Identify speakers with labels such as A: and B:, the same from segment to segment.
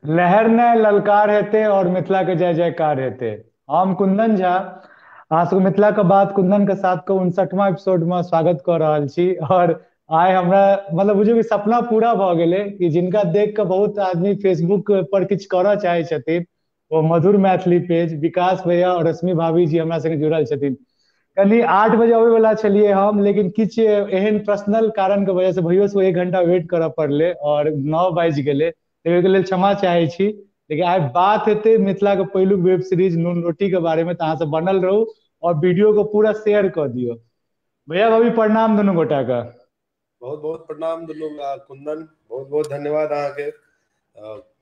A: लहर ने ललकार हेतै और मिथिला के जय जयकार हेतै। हम कुंदन झा अहाँ सबके मिथिला के बात कुंदन के साथ के 59वां एपिसोड में स्वागत कऽ रहल छी। और आइ हमरा मतलब बुझियौ कि सपना पूरा भऽ गेलै कि जिनका देख कऽ बहुत आदमी फेसबुक पर किछु करऽ चाहै छथिन, ओ मधुर मैथिली पेज विकास भैया और रश्मि भाभी जी हमरा संगे जुड़ल छथिन। कनि 8 बजे अबै वाला छलियै हम, लेकिन किछु एहन पर्सनल कारण के वजह से भैयो से 1 घंटा वेट करऽ पड़लै और 9 बाजि गेलै, ओहिके लेल क्षमा चाहै छी। लेकिन आइ बात हेतै मिथिला के पहिलुक वेब सीरीज नून रोटी के बारे में, तऽ अहाँ सब बनल रहू और वीडियो को पूरा शेयर कऽ दियौ। भैया भाभी प्रणाम दुनू गोटा के।
B: बहुत बहुत प्रणाम दुनू कुंदन, बहुत बहुत धन्यवाद अहाँके।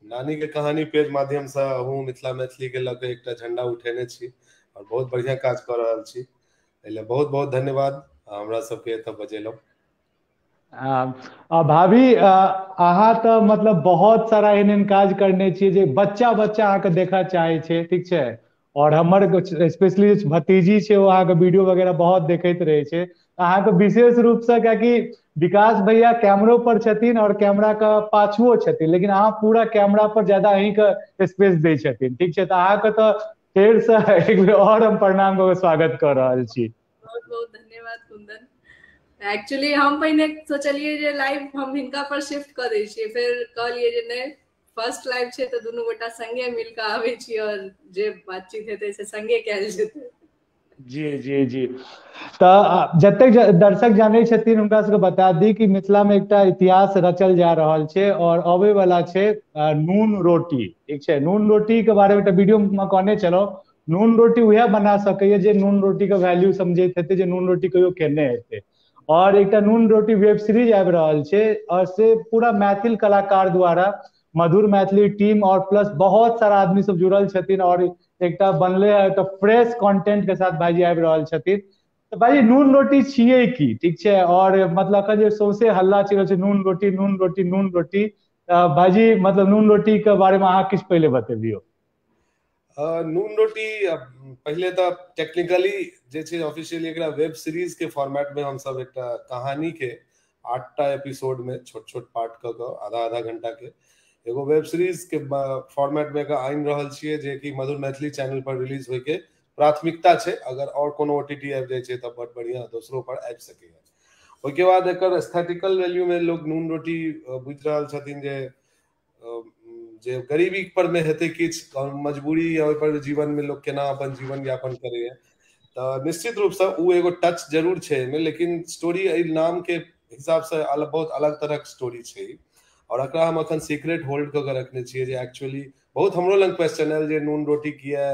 B: नानी के कहानी पेज माध्यम से अहूँ मिथिला मैथिली के लऽ के एकटा झंडा उठेने छी और बहुत बढ़िया काज कऽ रहल छी, एहि बहुत बहुत धन्यवाद हमरा सबके एतऽ बजेलहुँ।
A: भाभी अहाँ तऽ मतलब बहुत सारा एहन एहन काज करने छियै जे बच्चा बच्चा अहाँके देखऽ चाहै छै, ठीक छै। और हमर स्पेशली भतीजी छै ओ अहाँके वीडियो वगैरह बहुत देखैत रहै छै। अहाँके विशेष रूप से कियाकि विकास भैया कैमरो पर छथिन और कैमरा के पाछुओ छथिन, लेकिन अहाँ पूरा कैमरा पर ज्यादा अहींके स्पेस दै छथिन, ठीक छै। तऽ अहाँके तऽ फेर से एक बेर और हम प्रणाम कऽ के स्वागत कऽ रहल छी।
C: बहुत बहुत धन्यवाद कुंदन। एक्चुअली हम पहिने सोचलियै जे लाइव हम हिनका पर शिफ्ट कऽ दै छियै, फेर कहलियै जे नहि, फर्स्ट लाइव छै तऽ दुनू गोटा संगे मिल कऽ आबै छी और जे बातचीत हेतै से संगे कयल जेतै।
A: जी जी जी। तऽ जतेक दर्शक जानै छथिन हुनका सबके बता दी कि मिथिला में एकटा इतिहास रचल जा रहल छै और अबै वाला छै नून रोटी, ठीक छै। नून रोटी के बारे में एकटा वीडियो में कहने छलहुँ, नून रोटी उएह बना सकैया जे नून रोटी के वैल्यू समझैत हेतै, जे नून रोटी कहियो खेने हेतै। और एकटा नून रोटी वेब सीरीज आबि रहल छै और से पूरा मैथिल कलाकार द्वारा मधुर मैथिली टीम और प्लस बहुत सारा आदमी सब जुड़ल छथिन और एकटा बनले है एकटा फ्रेश कंटेंट के साथ भाईजी आबि रहल छथिन। तऽ भाईजी नून रोटी छियै की, ठीक छै। और मतलब अखन जे सौंसे हल्ला चलि रहल छै नून रोटी नून रोटी नून रोटी, तऽ भाईजी मतलब नून रोटी के बारे में अहाँ किछु पहिले बतेबियौ।
B: नून रोटी पहिले तऽ टेक्निकली जे छै ऑफिशियली एकरा वेब सीरीज के फॉर्मेट में हमसब एकटा कहानी के 8टा एपिसोड में छोट छोट पार्ट कऽ कऽ आधा आधा घंटा के एगो वेब सीरीज के फॉर्मेट में आनि रहल छियै, जे कि मधुर मैथिली चैनल पर रिलीज होय के प्राथमिकता छै। अगर और कोनो ओटीटी आबि जाइ छै तऽ बड़ बढ़िया, दोसरो पर आबि सकैए। ओहिके बाद एकर एस्थेटिकल वैल्यू में लोग नून रोटी बुझि रहल छथिन जे गरीबी पर में हेतै किछु मजबूरी या ओहि पर जीवन में लोग केना अपन जीवन यापन करैए, तऽ निश्चित रूपसँ ओ एगो टच जरूर छै एहिमे। लेकिन स्टोरी एहि नाम के हिसाबसँ अलग, बहुत अलग तरहक स्टोरी छै और एकरा हम अखन सीक्रेट होल्ड कऽ के रखने छियै जे एक्चुअली बहुत हमरो लग क्वेश्चन आयल जे नून रोटी किया,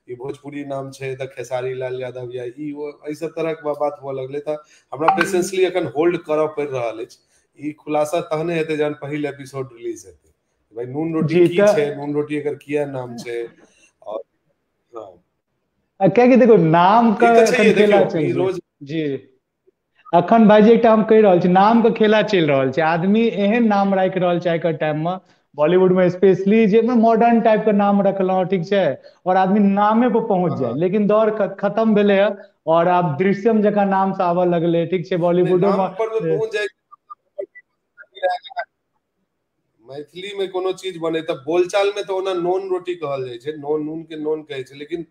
B: ई भोजपुरी नाम छै तऽ खेसारी लाल यादव या ई ओ, एहि सब तरहक बात हुअ लगलै। तऽ हमरा पेशेंसली अखन होल्ड करऽ पड़ि रहल अछि। ई खुलासा तहने हेतै जहन पहिल एपिसोड रिलीज हेतै। भाई नून रोटी की छै, नून रोटी एकर किया नाम छै। और
A: कियाकि देखो नाम के खेला चलि जी अखन भाईजी एकटा हम कहि रहल छी, नाम के खेला चलि रहल छै। आदमी एहन नाम राखि रहल छै आइके टाइम में बॉलीवुड में स्पेशली, जे मॉडर्न टाइप के नाम रखलहुँ, ठीक छै, और आदमी नामे पर पहुंच जाए। लेकिन दौर खत्म भेलै है और आब दृश्यम जकाँ नाम से आबऽ लगलै, ठीक छै, बॉलीवुडो में
B: पहुंच जाए। मैथिली में कोनो चीज बने तऽ बोलचाल में तऽ ओना नून रोटी कहल जाइ छै, नून नून के नून कहै छै, लेकिन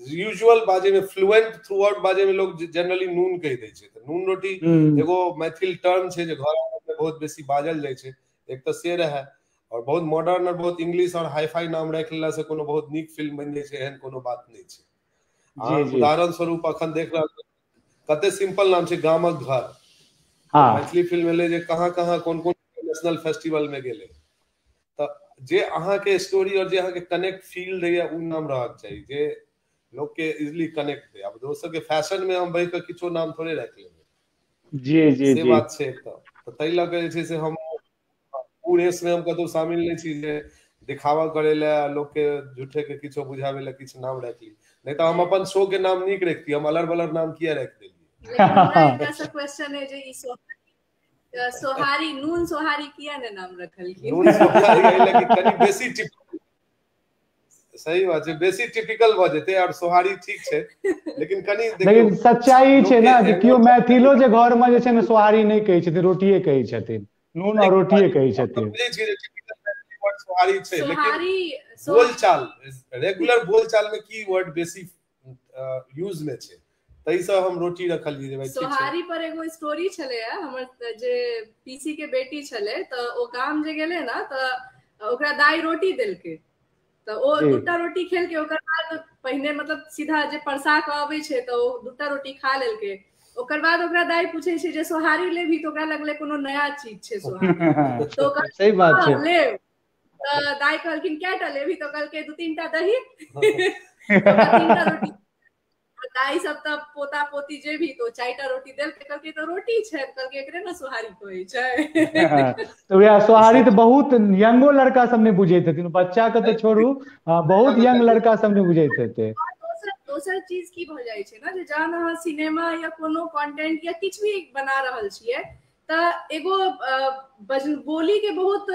B: यूजुअल बाजे में फ्लुएंट थ्रू आउट बाजे में लोग जनरली नून कहि दै छै। तऽ नून रोटी एगो मैथिल टर्म छै जे घर में बहुत बेसी बाजल जाइ छै। एक तऽ से रहै और बहुत मॉडर्न और बहुत इंग्लिश और हाईफाई नाम राखि लेला से कोनो बहुत नीक फिल्म बनि जाइ छै, एहन कोनो बात नहि छै। उदाहरण स्वरूप अखन देख रहल कते सिंपल नाम छै गामक घर। मैथिली फिल्म एलै जे कहाँ कहाँ कोन कोन नेशनल फेस्टिवल में गेलै। तऽ जे अहाँके स्टोरी और जे अहाँके कनेक्ट फील दैया ओ नाम रहक चाही जे लोग के इजिली कनेक्ट दे। आब दोसर के फैशन में हम बहि कऽ किछो नाम थोड़े राखि लेबै।
A: जी जी
B: से बात छै। तऽ ताहि लऽ कऽ जे छै से हम ओ रेस में हम कतहु शामिल नहि छी जे दिखावा करे लए लोग के झूठे के किछो बुझाबे लए किछु नाम राखि ली। नहि तऽ हम अपन शो के नाम नीक रखती, हम अलर बलर नाम किया राखि देलियै।
C: हमरा एकटा से क्वेश्चन है जे ई सोहारी नून सोहारी किया ने नाम रखलखिन?
B: नून सोहारी एहि लए कि कनि बेसी सही बात छै, बेसी टिपिकल भऽ जेतै। और सोहारी ठीक छै लेकिन कनि
A: लेकिन सच्चाई छै ने कि केओ मैथिलो जे घर में जे छै ने सोहारी नहि कहै छथिन, रोटिये कहै छथिन, नून और रोटिये कहै छथिन।
B: सोहारी छै, लेकिन बोलचाल रेगुलर बोलचाल में की वर्ड बेसी यूज में छै, ताहिसँ हम रोटी रखलियै जे भाई
C: सोहारी पर एगो स्टोरी छलै। हमर जे पीसी के बेटी छलै तऽ ओ गाम जे गेलै ने तऽ ओकरा दाई रोटी देलकै, तऽ ओ दूटा रोटी खेलकै। ओकर बाद पहिने मतलब सीधा जे परसा कऽ अबै छै तऽ ओ दूटा रोटी खा लेलकै। ओकर बाद ओकरा दाई पूछै छै जे सोहारी लेबही, तऽ ओकरा लगलै कोनो नया चीज छै सोहारी,
A: तऽ सही बात छै
C: लेब। तऽ दाई कहलखिन कएटा लेबही, तऽ कहलकै 2-3टा दही, 3टा रोटी। दाई सब तऽ पोता पोती जे भी, तो 4टा रोटी देलकै, कहलकै तऽ रोटी छै, कहलकै एकरे ने सोहारी कहै छै।
A: तऽ वएह सोहारी तऽ बहुत यंगो लड़का सब नहि बुझैत हेथिन, बच्चा के तऽ छोड़ू, बहुत यंग लड़का सब नहि बुझैत हेतै।
C: दोसर चीज की भऽ जाइ छै ने जे जहन अहाँ सिनेमा या कोनो कंटेंट या किछु भी बना रहल छियै तऽ एगो बोली के बहुत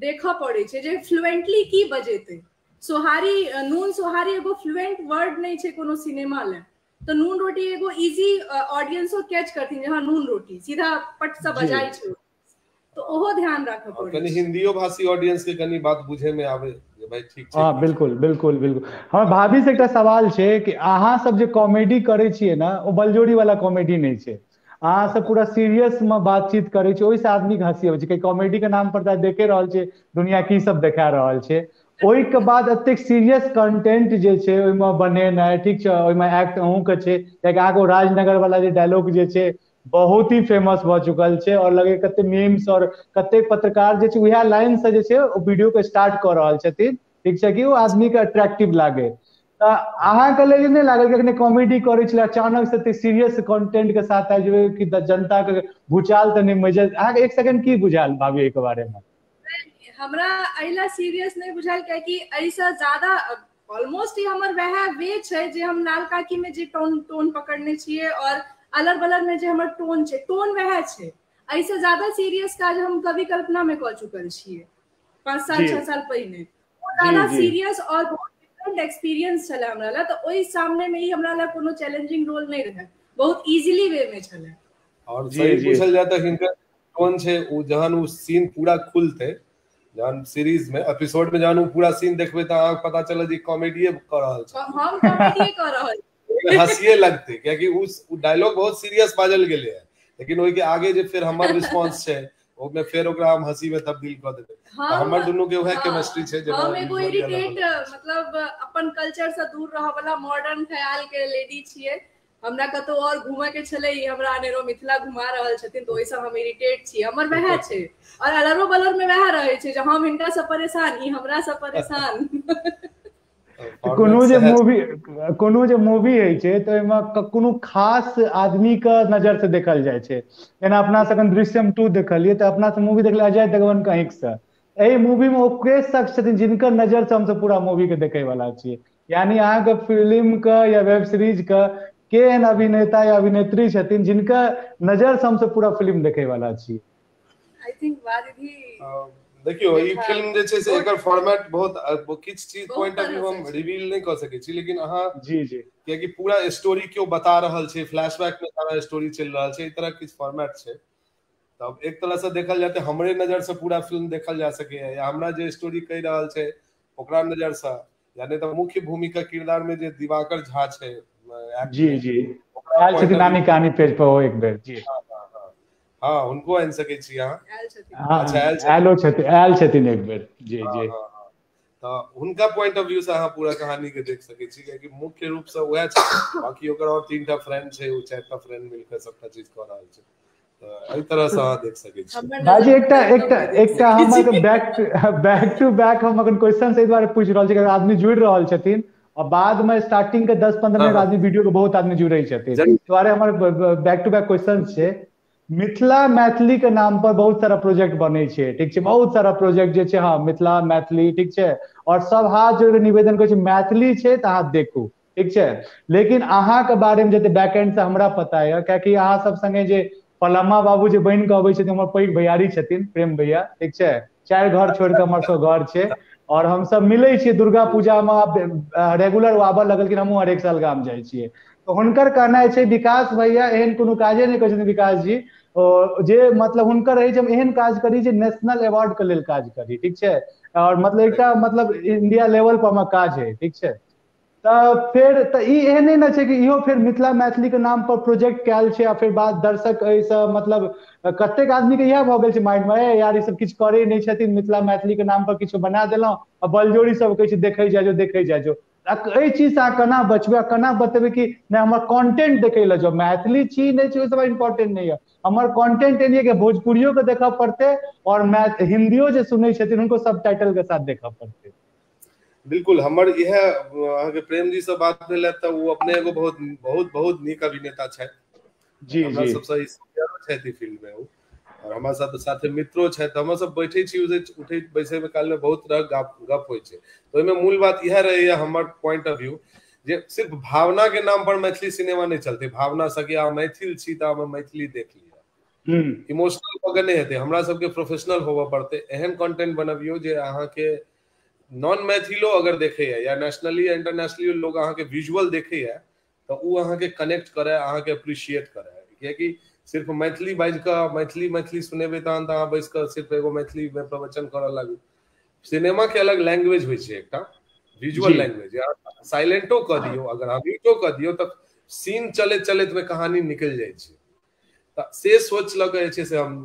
C: देखऽ पड़ै छै जे फ्लुएंटली की बजेतै। सोहारी, नून सोहारी एगो फ्लुएंट वर्ड नहि छै कोनो सिनेमा लए, तऽ नून रोटी एगो इजी ऑडियंसो कैच करथिन जे हँ नून रोटी सीधा पट से बजाइ छै, तऽ ओहो ध्यान राखऽ पड़ै।
B: कनि हिंदियो भाषी ऑडियंस के कनि बात बुझे में आवे जे भाई ठीक छै।
A: हाँ बिल्कुल बिल्कुल बिल्कुल। हमर भाभी से एकटा सवाल छै कि अहाँ सब जे कॉमेडी करै छियै ने, ओ बलजोरी वाला कॉमेडी नहि छै, अहाँ सब पूरा सीरियस में बातचीत करै छियै, ओहिसँ आदमी के हँसी अबै छै। कॉमेडी के नाम पर तऽ देखे रहल छै दुनिया की सब देखा रहल छै, ओहिके बाद एतेक सीरियस कंटेंट जे छै ओहिमे बनेनाइ, ठीक छै ओहिमे एक्ट अहूँके छै, कियाकि अहाँके राजनगर वाला जे डायलॉग जे छै बहुत ही फेमस भऽ चुकल छै, और लगे कते मीम्स और कते पत्रकार जे छै उएह लाइन से जे छै ओ वीडियो के स्टार्ट कऽ रहल छथिन, ठीक छै कि ओ आदमी के अट्रैक्टिव लागे। तऽ अहाँके लेल नहि लागल कि अखने कॉमेडी करै छलै अचानक से एते सीरियस कंटेंट के साथ आबि जेबै कि जनता के भूचाल तऽ नहि मचल? अहाँके एक सेकंड की बुझायल भाभी एहिके बारे में?
C: हमरा एहि सीरियस नहि बुझायल, कियाकि एहिसँ ज्यादा ऑलमोस्ट ई हमर वएह वे छै जे हम लाल काकी में जे टोन पकड़ने छियै और अलर बलर में जे हमर टोन छै, टोन वएह छै। एहिसँ ज्यादा सीरियस काज हम कभी कल्पना में कऽ चुकल छियै 5 साल 6 साल पहिने। ओ ज्यादा सीरियस और बहुत डिफरेंट एक्सपीरियंस छलै हमरा लए, तऽ ओहि सामने में ई हमरा लए कोनो चैलेंजिंग रोल नहि रहै, बहुत इजीली वे में छलै।
B: और सही पूछल जाय तऽ हिनकर टोन छै ओ जहन ओ सीन पूरा खुलतै, जहन सीरीज में एपिसोड में जहन ओ पूरा सीन देखबै तऽ अहाँके पता चलत जे कॉमेडीए कऽ रहल छै।
C: हम कॉमेडीए कऽ रहल छी,
B: हंसिए लगतै, कियाकि ओ डायलॉग बहुत सीरियस बाजल गेलै है, लेकिन ओहिके आगे जे फेर हमर रिस्पॉन्स छै ओहिमे फेर ओकरा हम हंसी में तब्दील कऽ देबै। हमर दुनू के वएह केमिस्ट्री छै।
C: हम एगो इरिटेट मतलब अपन कल्चर से दूर रहऽ वाला मॉडर्न ख्याल के लेडी छियै, हमरा कतौ और घूमऽ के छलै, हमरा अनेरो मिथिला घुमा रहल छथिन, तऽ ओहिसँ हम इरिटेट छी। हमर वएह छै और अलरो बलर में वएह रहै छै जे हम हिनका से परेशान, ई हमरा से परेशान।
A: कोनो जे मूवी होइ छै तऽ ओहिमे कोनो खास आदमी के नजर से देखल जाइ छै। जेना अपना सब दृश्यम 2 देखलियै तऽ अपना सब मूवी देखलियै अजय देवगन के आँखि से, एहि मूवी में ओ के शख्स छथिन जिनकर नजर से हमसब पूरा मूवी के देखे वाला छियै। यानी अहाँके फिल्म के या वेब सीरीज के के एहन अभिनेता या अभिनेत्री छथिन जिनका नजर से हमसब पूरा फिल्म देखे वाला छी?
C: I think वारिधि
B: देखियौ ई फिल्म जे छै से एकर फॉर्मेट बहुत किछु चीज पॉइंट ऑफ व्यू हम रिवील नहि कऽ सकै छी, लेकिन अहाँ
A: जी जी
B: कियाकि पूरा स्टोरी केओ बता रहल छै, फ्लैशबैक में सारा स्टोरी चलि रहल छै, ई तरह किछु फॉर्मेट छै। तब एक तरह से देखल जाय तऽ हमरे नजर से पूरा फिल्म देखल जा सकैए, या हमरा जे स्टोरी कहि रहल छै ओकरा नजर से, या नहि तऽ मुख्य भूमिका किरदार में जे दिवाकर झा छै
A: जी जी आयल छथिन नानी कहानी पेज पर एक बेर जी,
B: हाँ उनको आनि सकै छी अहाँ।
A: अच्छा आयल छथिन एक बेर जी जी,
B: तऽ हुनका पॉइंट ऑफ व्यू से अहाँ पूरा कहानी के देख सकै छी, कियाकि मुख्य रूप से वएह छै, बाकी ओकर और 3टा फ्रेंड छै, ओ 4टा फ्रेंड मिलकर सबटा चीज कऽ रहल छै, तऽ एहि तरह से अहाँ देख सकै छी।
A: भाईजी एकटा एकटा एकटा हम बैक टू बैक हम अखन क्वेश्चन एहि दुआरे पूछि रहल छी कि आदमी जुड़ि रहल छथिन और बाद में स्टार्टिंग के 10-15 मिनट आदमी वीडियो के बहुत आदमी जुड़े छथिन, दुआरे हमर बैक टू बैक क्वेश्चन छै। मिथिला मैथिली के नाम पर बहुत सारा प्रोजेक्ट बनै छै, ठीक छै, बहुत सारा प्रोजेक्ट जे छै, हाँ मिथिला मैथिली, ठीक छै, और सब हाथ जोड़ के निवेदन करै छै मैथिली छै तऽ अहाँ देखू, ठीक छै, लेकिन अहाँ के बारे में जते बैकएंड से हमरा पता यऽ, कियाकि अहाँ सब संगे जे पलम्मा बाबू जे बनि कऽ अबै छथिन हमर पैघ भैयारी छथिन प्रेम भैया, ठीक छै, 4 घर छोड़ि कऽ हमर सब घर छै और हमसब मिलै छियै दुर्गा पूजा मे रेगुलर, आबऽ लगलखिन, हमहूँ हरेक साल गाम जाइ छियै। तऽ हुनकर कहनाइ छै विकास भैया एहन कोनो काजे नहि करै छथिन विकास जी, जे मतलब हुनकर रहै जे हम एहन काज करी जे नेशनल अवार्ड के लेल काज करी, ठीक छै, और मतलब एकटा मतलब इंडिया लेवल पर हमर काज है, ठीक छै। तऽ फेर तऽ ई एहन नहि ने छै कि इहो फेर मिथिला मैथिली के नाम पर प्रोजेक्ट कयल छै आ फेर बाद दर्शक एहिसँ मतलब कतेक आदमी के इएह भऽ गेल छै माइंड मे, यार ई सब किछु करै नहि छथिन, मिथिला मैथिली के नाम पर किछु बना देलहुँ आ बलजोरी सब कहै छै देखै जाइ जो देखै जाइ जो। एहि चीज से अहाँ केना बचबै आ केना बतेबै कि नहि हमर कंटेंट देखै लए जाउ, मैथिली छी नहि छी ओहि सब इम्पोर्टेंट नहि यऽ, हमर कंटेंट एहन यऽ कि भोजपुरियो के देखऽ पड़तै और हिन्दियो जे सुनै छथिन हुनको सब टाइटल के साथ देखऽ पड़तै।
B: बिल्कुल, हमर इएह अहाँके प्रेम जी से बात भेल तऽ ओ अपने एगो बहुत बहुत बहुत नीक अभिनेता छथि जी, हमरा सबसँ छथि फील्ड में ओ, और हमरा सब साथे मित्रो छथि, हम सब बैठे छी उठै बैसै में काल में बहुत तरह गप होइ छै। तऽ ओहिमे मूल बात इएह रहैया हमर पॉइंट ऑफ व्यू जे सिर्फ भावना के नाम पर मैथिली सिनेमा नहि चलतै। भावना से कि अहाँ मैथिल छी तऽ अहाँ मैथिली देख लिअ, इमोशनल भऽ के नहि हेतै, हमरा सबके प्रोफेशनल होबऽ पड़तै। एहन कंटेंट बनबियौ जे अहाँके नॉन मैथिलो अगर देखैया या नेशनली या इंटरनेशनली लोग अहाँके विजुअल देखैया तऽ ओ अहाँके कनेक्ट करे, अहाँके अप्रिशिएट करे। कियाकि सिर्फ मैथिली बाजि कऽ मैथिली मैथिली सुनेबै तहन तऽ अहाँ बैस कऽ सिर्फ एगो मैथिली मे प्रवचन करऽ लागू। सिनेमा के अलग लैंग्वेज होइ छै, एकटा विजुअल लैंग्वेज। साइलेंटो कऽ दियौ, अगर अहाँ म्यूटो कऽ दियौ तऽ सीन चलैत चलैत मे कहानी निकलि जाइ छै। तऽ से सोच लऽ कऽ जे छै से हम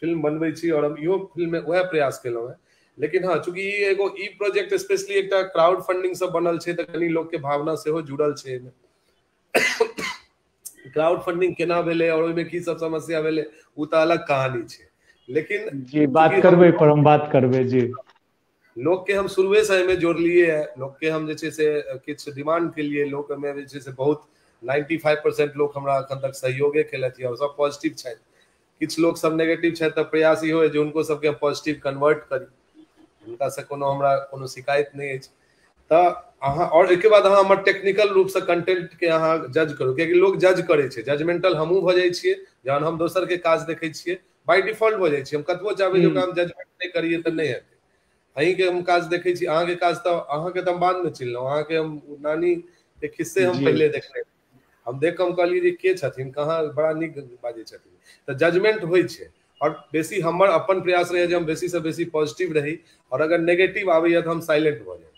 B: फिल्म बनबै छी और हम इहो फिल्म मे उएह प्रयास केलहुँ हेँ। लेकिन हँ, चूँकि ई एगो ई प्रोजेक्ट स्पेशली एकटा क्राउड फंडिंग से बनल छै तऽ कनि लोक के भावना सेहो जुड़ल छै एहिमे। क्राउड फंडिंग केना भेलै और ओहिमे की सब समस्या भेलै ओ तऽ अलग कहानी छै, लेकिन
A: जी बात करबै पर हम बात करबै जी।
B: लोक के हम शुरुए से एहिमे जोड़लियै है, लोक के हम जे छै से किछु डिमांड केलियै, लोक एहिमे जे छै से बहुत 95% लोक हमरा एखन तक सहयोगे केलथि और सब पॉजिटिव छथि। किछु लोक सब नेगेटिव छथि तऽ प्रयास इहो है जे हुनको सबके हम पॉजिटिव कन्वर्ट करी, हुनका से कोनो हमरा कोनो शिकायत नहि अछि। तऽ अहाँ और एहिके बाद अहाँ हमर टेक्निकल रूपसँ कंटेंट के अहाँ जज करू, कियाकि लोक जज करै छै, जजमेंटल हमहूँ भऽ जाइ छियै जहन हम दोसर के काज देखै छियै, बाय डिफॉल्ट भऽ जाइ छियै। हम कतबो चाहबै जे ओकरा हम जजमेंट नहि करियै तऽ नहि हेतै। अहीँके हम काज देखै छी, अहाँके काज तऽ अहाँके तऽ हम बादमे चिन्हलहुँ, अहाँके हम नानी के खिस्से हम पहिले देखने, हम देख कऽ हम कहलियै जे के छथिन, कहाँ बड़ा नीक बाजै छथिन। तऽ जजमेंट होइ छै और बेसी हमर अपन प्रयास रहै जे हम बेसी से बेसी पॉजिटिव रही और अगर नेगेटिव आबैया तऽ हम साइलेंट भऽ जाइ,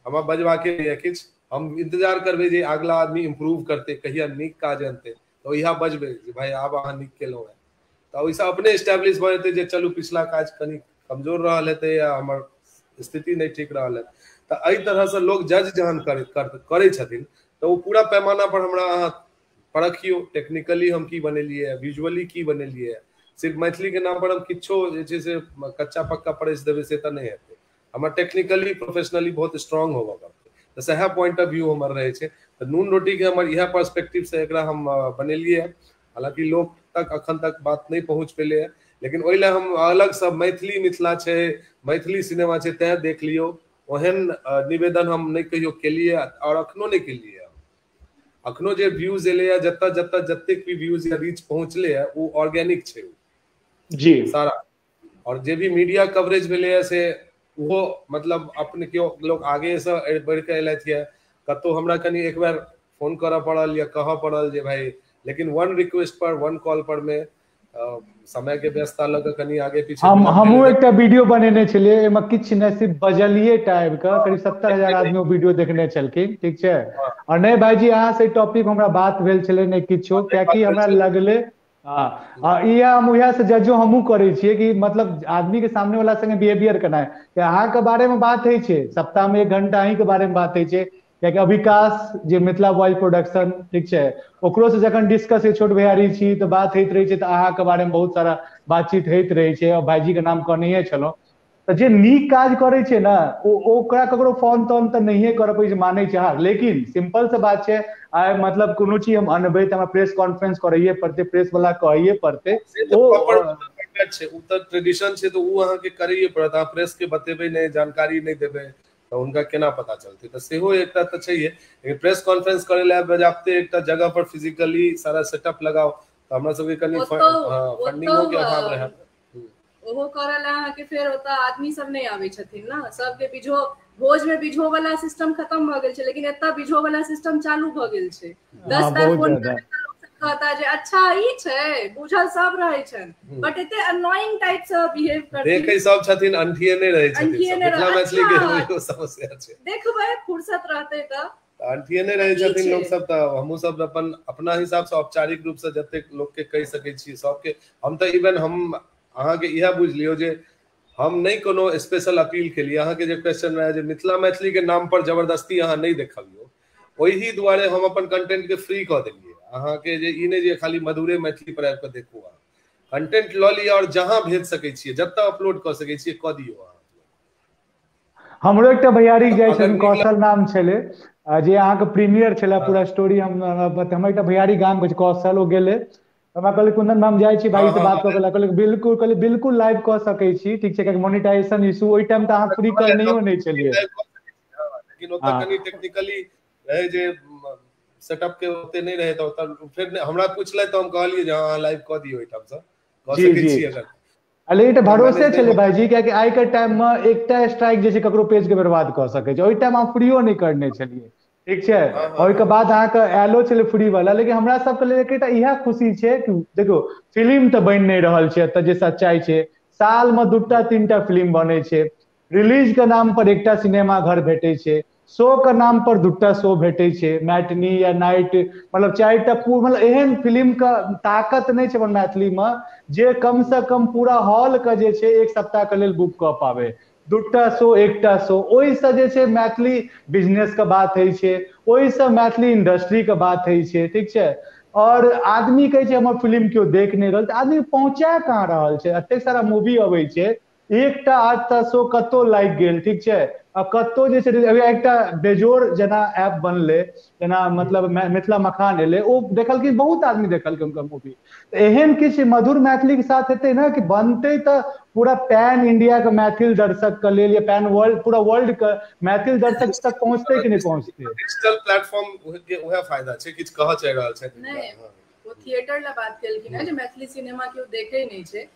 B: हमरा बजबाके नहि किछु, हम इंतजार करबै जे अगला आदमी इम्प्रूव करतै, कहिया नीक काज अनतै तऽ इएह बजबै जे भाई आब अहाँ नीक केलहुँ हेँ। तऽ ओहिसँ अपने एस्टेब्लिश भऽ जेतै जे चलू पिछला काज कनि कमजोर रहल हेतै या हमर स्थिति नहि ठीक रहल हेतै। तऽ एहि तरहसँ लोक जज जहन करै छथिन तऽ ओ पूरा पैमाना पर हमरा अहाँ परखियौ, टेक्निकली हम की बनेलियै, विजुअली की बनेलियै। सिर्फ मैथिली के नाम पर हम किछो जे छै से कच्चा पक्का परसि देबै से तऽ नहि हेतै, हमर टेक्निकली प्रोफेशनली बहुत स्ट्रांग होबऽ पड़तै। तऽ सएह पॉइंट ऑफ व्यू हमर रहै छै। तऽ नून रोटी के हमर इएह पर्सपेक्टिव से एकरा हम बनेलियै। हालांकि लोक तक अखन तक बात नहि पहुँच पेलै है, लेकिन ओहि लए हम अलग सब मैथिली मिथिला छै, मैथिली सिनेमा छै तैं देख लियौ, ओहन निवेदन हम नहि कहियो केलियै और अखनो नहि केलियै। अखनो जे व्यूज एलैया, जतऽ जतऽ जतेक भी व्यूज या रीच पहुँचलै है ओ ऑर्गेनिक छै
A: जी
B: सारा। और जे भी मीडिया कवरेज भेलैया से ओहो मतलब अपने केओ लोग आगे से बढ़ि कऽ एलथि ये। कतहु हमरा कनि एक बेर फोन करऽ पड़ल या कहऽ पड़ल जे भाई, लेकिन वन रिक्वेस्ट पर वन कॉल पर में समय के व्यस्तता लऽ कऽ कनि आगे पीछे।
A: हमहूँ एकटा वीडियो बनेने छलियै, एहिमे किछु नहि सिर्फ बजलियै टा आबि कऽ करीब 70,000 आदमी ओ वीडियो देखने छलखिन, ठीक छै। और नहि भाईजी अहाँ से टॉपिक हमरा बात भेल छलै नहि किछो, कियाकि हमरा लगलै इएह हम उएह से जजो हमहूँ करै छियै कि मतलब आदमी के सामने वाला संगे बिहेवियर केनाइ, कि अहाँके बारे मे बात होइ छै सप्ताह मे 1 घंटा अहीं के बारे मे बात होइ छै। कियाकि अभिकाश जे मिथिला वॉइस प्रोडक्शन, ठीक छै, ओकरो से जखन डिस्कस छोट भैयारी छी तऽ बात होइत रहै छै, तऽ अहाँके बारे मे बहुत सारा बातचीत होइत रहै छै और भाईजी के नाम कहनैये छलहुँ। तऽ जे नीक काज करै छै ने ओकरा ककरो फोन तोन तऽ नहिये करऽ पड़ै छै, मानै छै हँ, लेकिन सिंपल से बात छै आइ मतलब कोनो चीज हम अनबै तऽ हमरा प्रेस कॉन्फ्रेंस करैये पड़तै, प्रेस वाला कहैये पड़तै।
B: ओ छै, ओ तऽ ट्रेडिशन छै, तऽ ओ अहाँके करैये पड़त। अहाँ प्रेस के बतेबै नहि, जानकारी नहि देबै तऽ हुनका केना पता चलतै? तऽ सेहो एकटा तऽ छैहे, लेकिन प्रेस कॉन्फ्रेंस करै लए बजाबते एकटा जगह पर फिजिकली सारा सेटअप लगाउ तऽ हमरा सबके कनि फंडिंगो के अभाव रहै।
C: ओहो करऽ लए अहाँके फेर ओतऽ आदमी सब नहि आबै छथिन ने, सबके बिझो भोज में बिझो वाला सिस्टम खत्म भऽ गेल छै, लेकिन एतऽ बिझो वाला सिस्टम चालू भऽ गेल छै। 10 बार फोन करबै तऽ लोक कहता जे अच्छा ई छै, बुझल सब रहै छनि, बट एते अनोइंग टाइप से बिहेव करथिन।
B: देखै सब छथिन, अंठिए नहि रहै छथिन। मिथिला मैथिली के इहो समस्या छै।
C: देखबै फुर्सत रहतै तऽ
B: अंठिए नहि रहै छथिन लोक सब। तऽ हमहूँ सब अपन अपना हिसाब से औपचारिक रूप से जतेक लोक के कहि सकै छी सबके। हम तऽ इवन हम अहाँके इएह बुझि लियौ जे हम नहि कोनो स्पेशल अपील केलियै। अहाँके जे क्वेश्चन रहै जे मिथिला मैथिली के नाम पर जबरदस्ती अहाँ नहि देखबियौ, ओहि दुआरे हम अपन कंटेंट के फ्री कऽ देलियै। अहाँके जे ई नहि जे खाली मधुरे मैथिली पर आबि कऽ देखू, अहाँ कंटेंट लऽ लिअ और जहाँ भेज सकै छियै, जतऽ अपलोड कऽ सकै छियै कऽ दियौ। अहाँ
A: हमरो एकटा भैयारी जाइ छथिन, कौशल नाम छलै, जे अहाँके प्रीमियर छलै पूरा स्टोरी। हम हमर एकटा भैयारी गाम के कौशल, ओ गेलै, हमरा कहलक कुंदन हम जाइ छी भाई से बात कऽ के, कहलक बिल्कुल, कहलियै बिल्कुल लाइव कऽ सकै छी, ठीक छै, कियाकि मोनेटाइजेशन इशू ओहि टाइम तऽ अहाँ फ्री करनैयो नहि छलियै।
B: लेकिन ओतऽ कनि टेक्निकली रहै जे सेटअप के ओते नहि रहै, तऽ ओतऽ फेर हमरा पुछलथि तऽ हम कहलियै जे अहाँ लाइव कऽ दियौ ओहिठाम सँ, कऽ सकै छी अगर।
A: लेकिन एकटा भरोसे छलै भाईजी, कियाकि आइ के टाइम मे एकटा स्ट्राइक जे छै ककरो पेज के बर्बाद कऽ सकै छै। ओहि टाइम अहाँ फ्रीओ नहि करने छलियै, ठीक छै, ओहिके बाद अहाँके आयलो छलै फ्री वाला। लेकिन हमरा सबके लेल एकटा इएह खुशी छै कि देखियौ फिल्म तऽ बनि नहि रहल छै एतऽ, जे सच्चाइ छै। साल मे 2-3 टा फिल्म बनै छै, रिलीज के नाम पर एकटा सिनेमा घर भेटै छै, शो के नाम पर 2टा शो भेटै छै, मैटनी या नाइट, मतलब 4टा, मतलब एहन फिल्म के ताकत नहि छै अपन मैथिली मे जे कम से कम पूरा हॉल के जे छै एक सप्ताह के लेल बुक कऽ पाबै। 2टा शो, 1टा शो, ओहिसँ जे छै मैथिली बिजनेस के बात होइ छै, ओहिसँ मैथिली इंडस्ट्री के बात होइ छै, ठीक छै। और आदमी कहै छै हमर फिल्म केओ देख नहि रहल, तऽ आदमी पहुँचा कहाँ रहल छै? एतेक सारा मूवी अबै छै, 1टा 8टा शो कतौ लागि गेल, ठीक छै, आ कतौ जे छै एकटा बेजोड़ जेना ऐप बनलै, जेना मतलब मिथिला मखान एलै, ओ देखलखिन बहुत आदमी देखलकै हुनकर मूवी। एहन किछु मधुर मैथिली के साथ हेतै ने कि बनतै तऽ पूरा पैन इंडिया के मैथिल दर्शक के लेल या पैन वर्ल्ड, पूरा वर्ल्ड के मैथिल दर्शक तक पहुँचतै कि नहि पहुँचतै?
B: डिजिटल प्लेटफॉर्म के उएह फायदा छै। किछु कहऽ चाहि रहल छै?
C: नहि, ओ थिएटर ला बात केलखिन है जे मैथिली सिनेमा केओ देखै नहि छै।